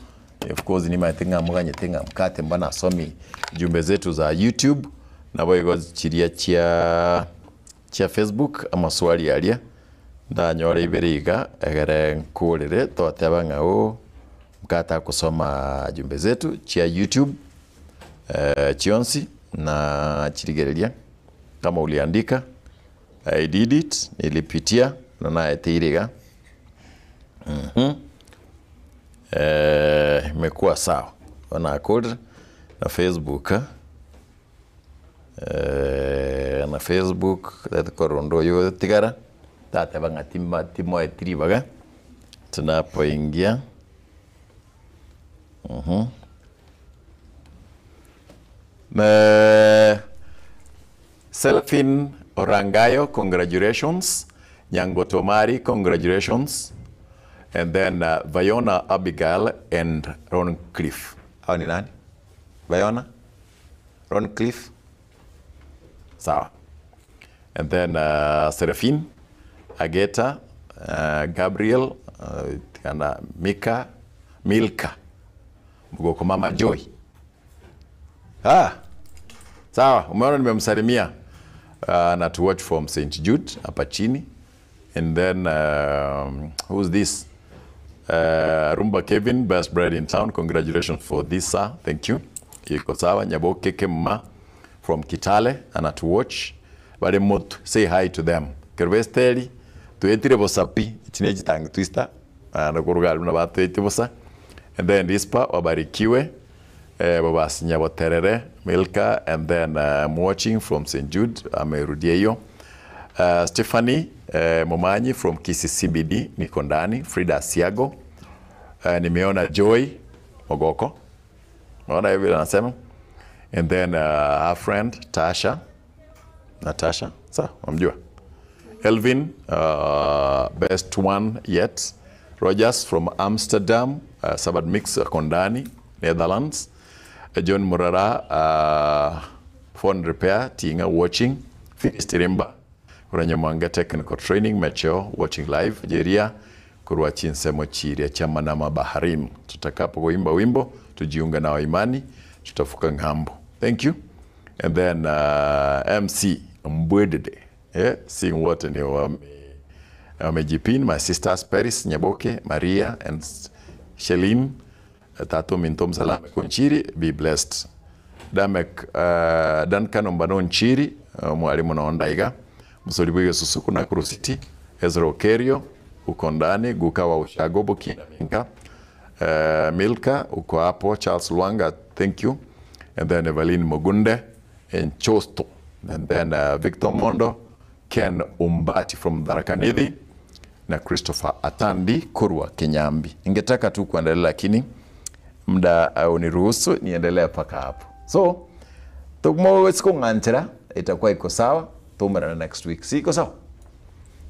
S1: Of course nimaete ng'a moganyete ng'a mkate mba nasomi jumbe zetu za YouTube, naboigo chiria chia chia Facebook, amaswali aria, ndanyore ibere iga, egere nkorere toteba ng'a ooh, mkate agosoma jumbe zetu chia YouTube chionsi, na chirigereria kama uliandika, I did it, nilipitia, na naeteire iga, imekuwa sawa, bono nakorire na Facebook. Na Facebook tari korora onde oyo otigara, tateba ng'a tima timoeti ribaga, tunapoingia Selphine Orangayo congratulations, Nyangoto Omari congratulations, and then Viona Abigail and Ron Cliff. Hao ni nani? Viona? Ron Cliff? Sawa. And then Seraphine, Ageta, Gabriel, kana Mika, Milka. Mgoko Mama Joy. Ah. Sawa, umeona nimemsalimia. Na to watch from St. Jude hapa chini. And then who's this? Rumba Kevin, best bread in town. Congratulations for this, sir. Thank you. Iko sawa. Nyaboke Kemma from Kitale ana to watch. Bale motu, say hi to them. Kervesteri, tuetire bosapi, chine chitang twister. Na kuruga na batuete bosa. And then Rispa wabarikiwe. Baba Sinyaboterere, Milka, and then I'm watching from St. Jude, amerudia hiyo. Stephanie Momanyi from Kisii CBD, niko ndani. Frida Asiago. Nimeona Joy Mogoko. Unaona hivi anasema. And then her friend Tasha. Natasha, sawa, unamjua. Elvin, best one yet. Rogers from Amsterdam, Sabbath Mix ako ndani, Netherlands. John Murara, phone repair, Tinga watching. Phyllis Tirimba, Kuranyamwanga Technical Training, Mecheo watching live. Jeria, Kurwa Chinsemo Chiria, Chama na Mabaharim. Tutakapo kuimba wimbo, tujiunga na waimani, tutafuka ng'ambo. Thank you. And then MC Mbwedede, yeah, seeing wote ni wamejipin. My sisters Paris, Nyaboke, Maria and Shelin, Tato Minto Msalame Kunchiri, be blessed. Damek Duncan Ombano Nchiri, mwalimu na Ondaiga, Msori Bwige Susuku na Kuru City, Ezra Okerio, uko ndani, Guka wa Ushago, Bukina Minka, Milka, uko hapo, Charles Luanga, thank you. And then Evelyn Mugunde and Chosto. And then Victor Mondo, Ken Umbati from Tharaka-Nithi na Christopher Atandi Kurwa Kinyambi. Ningetaka tu kuendelea lakini muda uniruhusu niendelee mpaka hapo. So tumo siku ng'anchera itakuwa iko sawa, tumerana next week. Si iko sawa?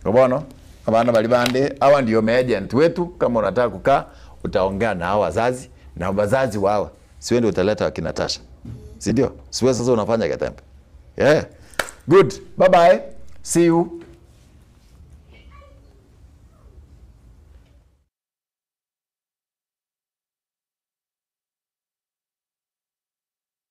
S1: Bono abana bali bande hawa ndio maagent wetu. Kama unataka kukaa utaongea na hawa wazazi na wazazi wao. Si wewe ndio utaleta wakina Tasha. Si ndio? Si wewe sasa unafanya Getembe. Yeah. Good. Bye bye. See you.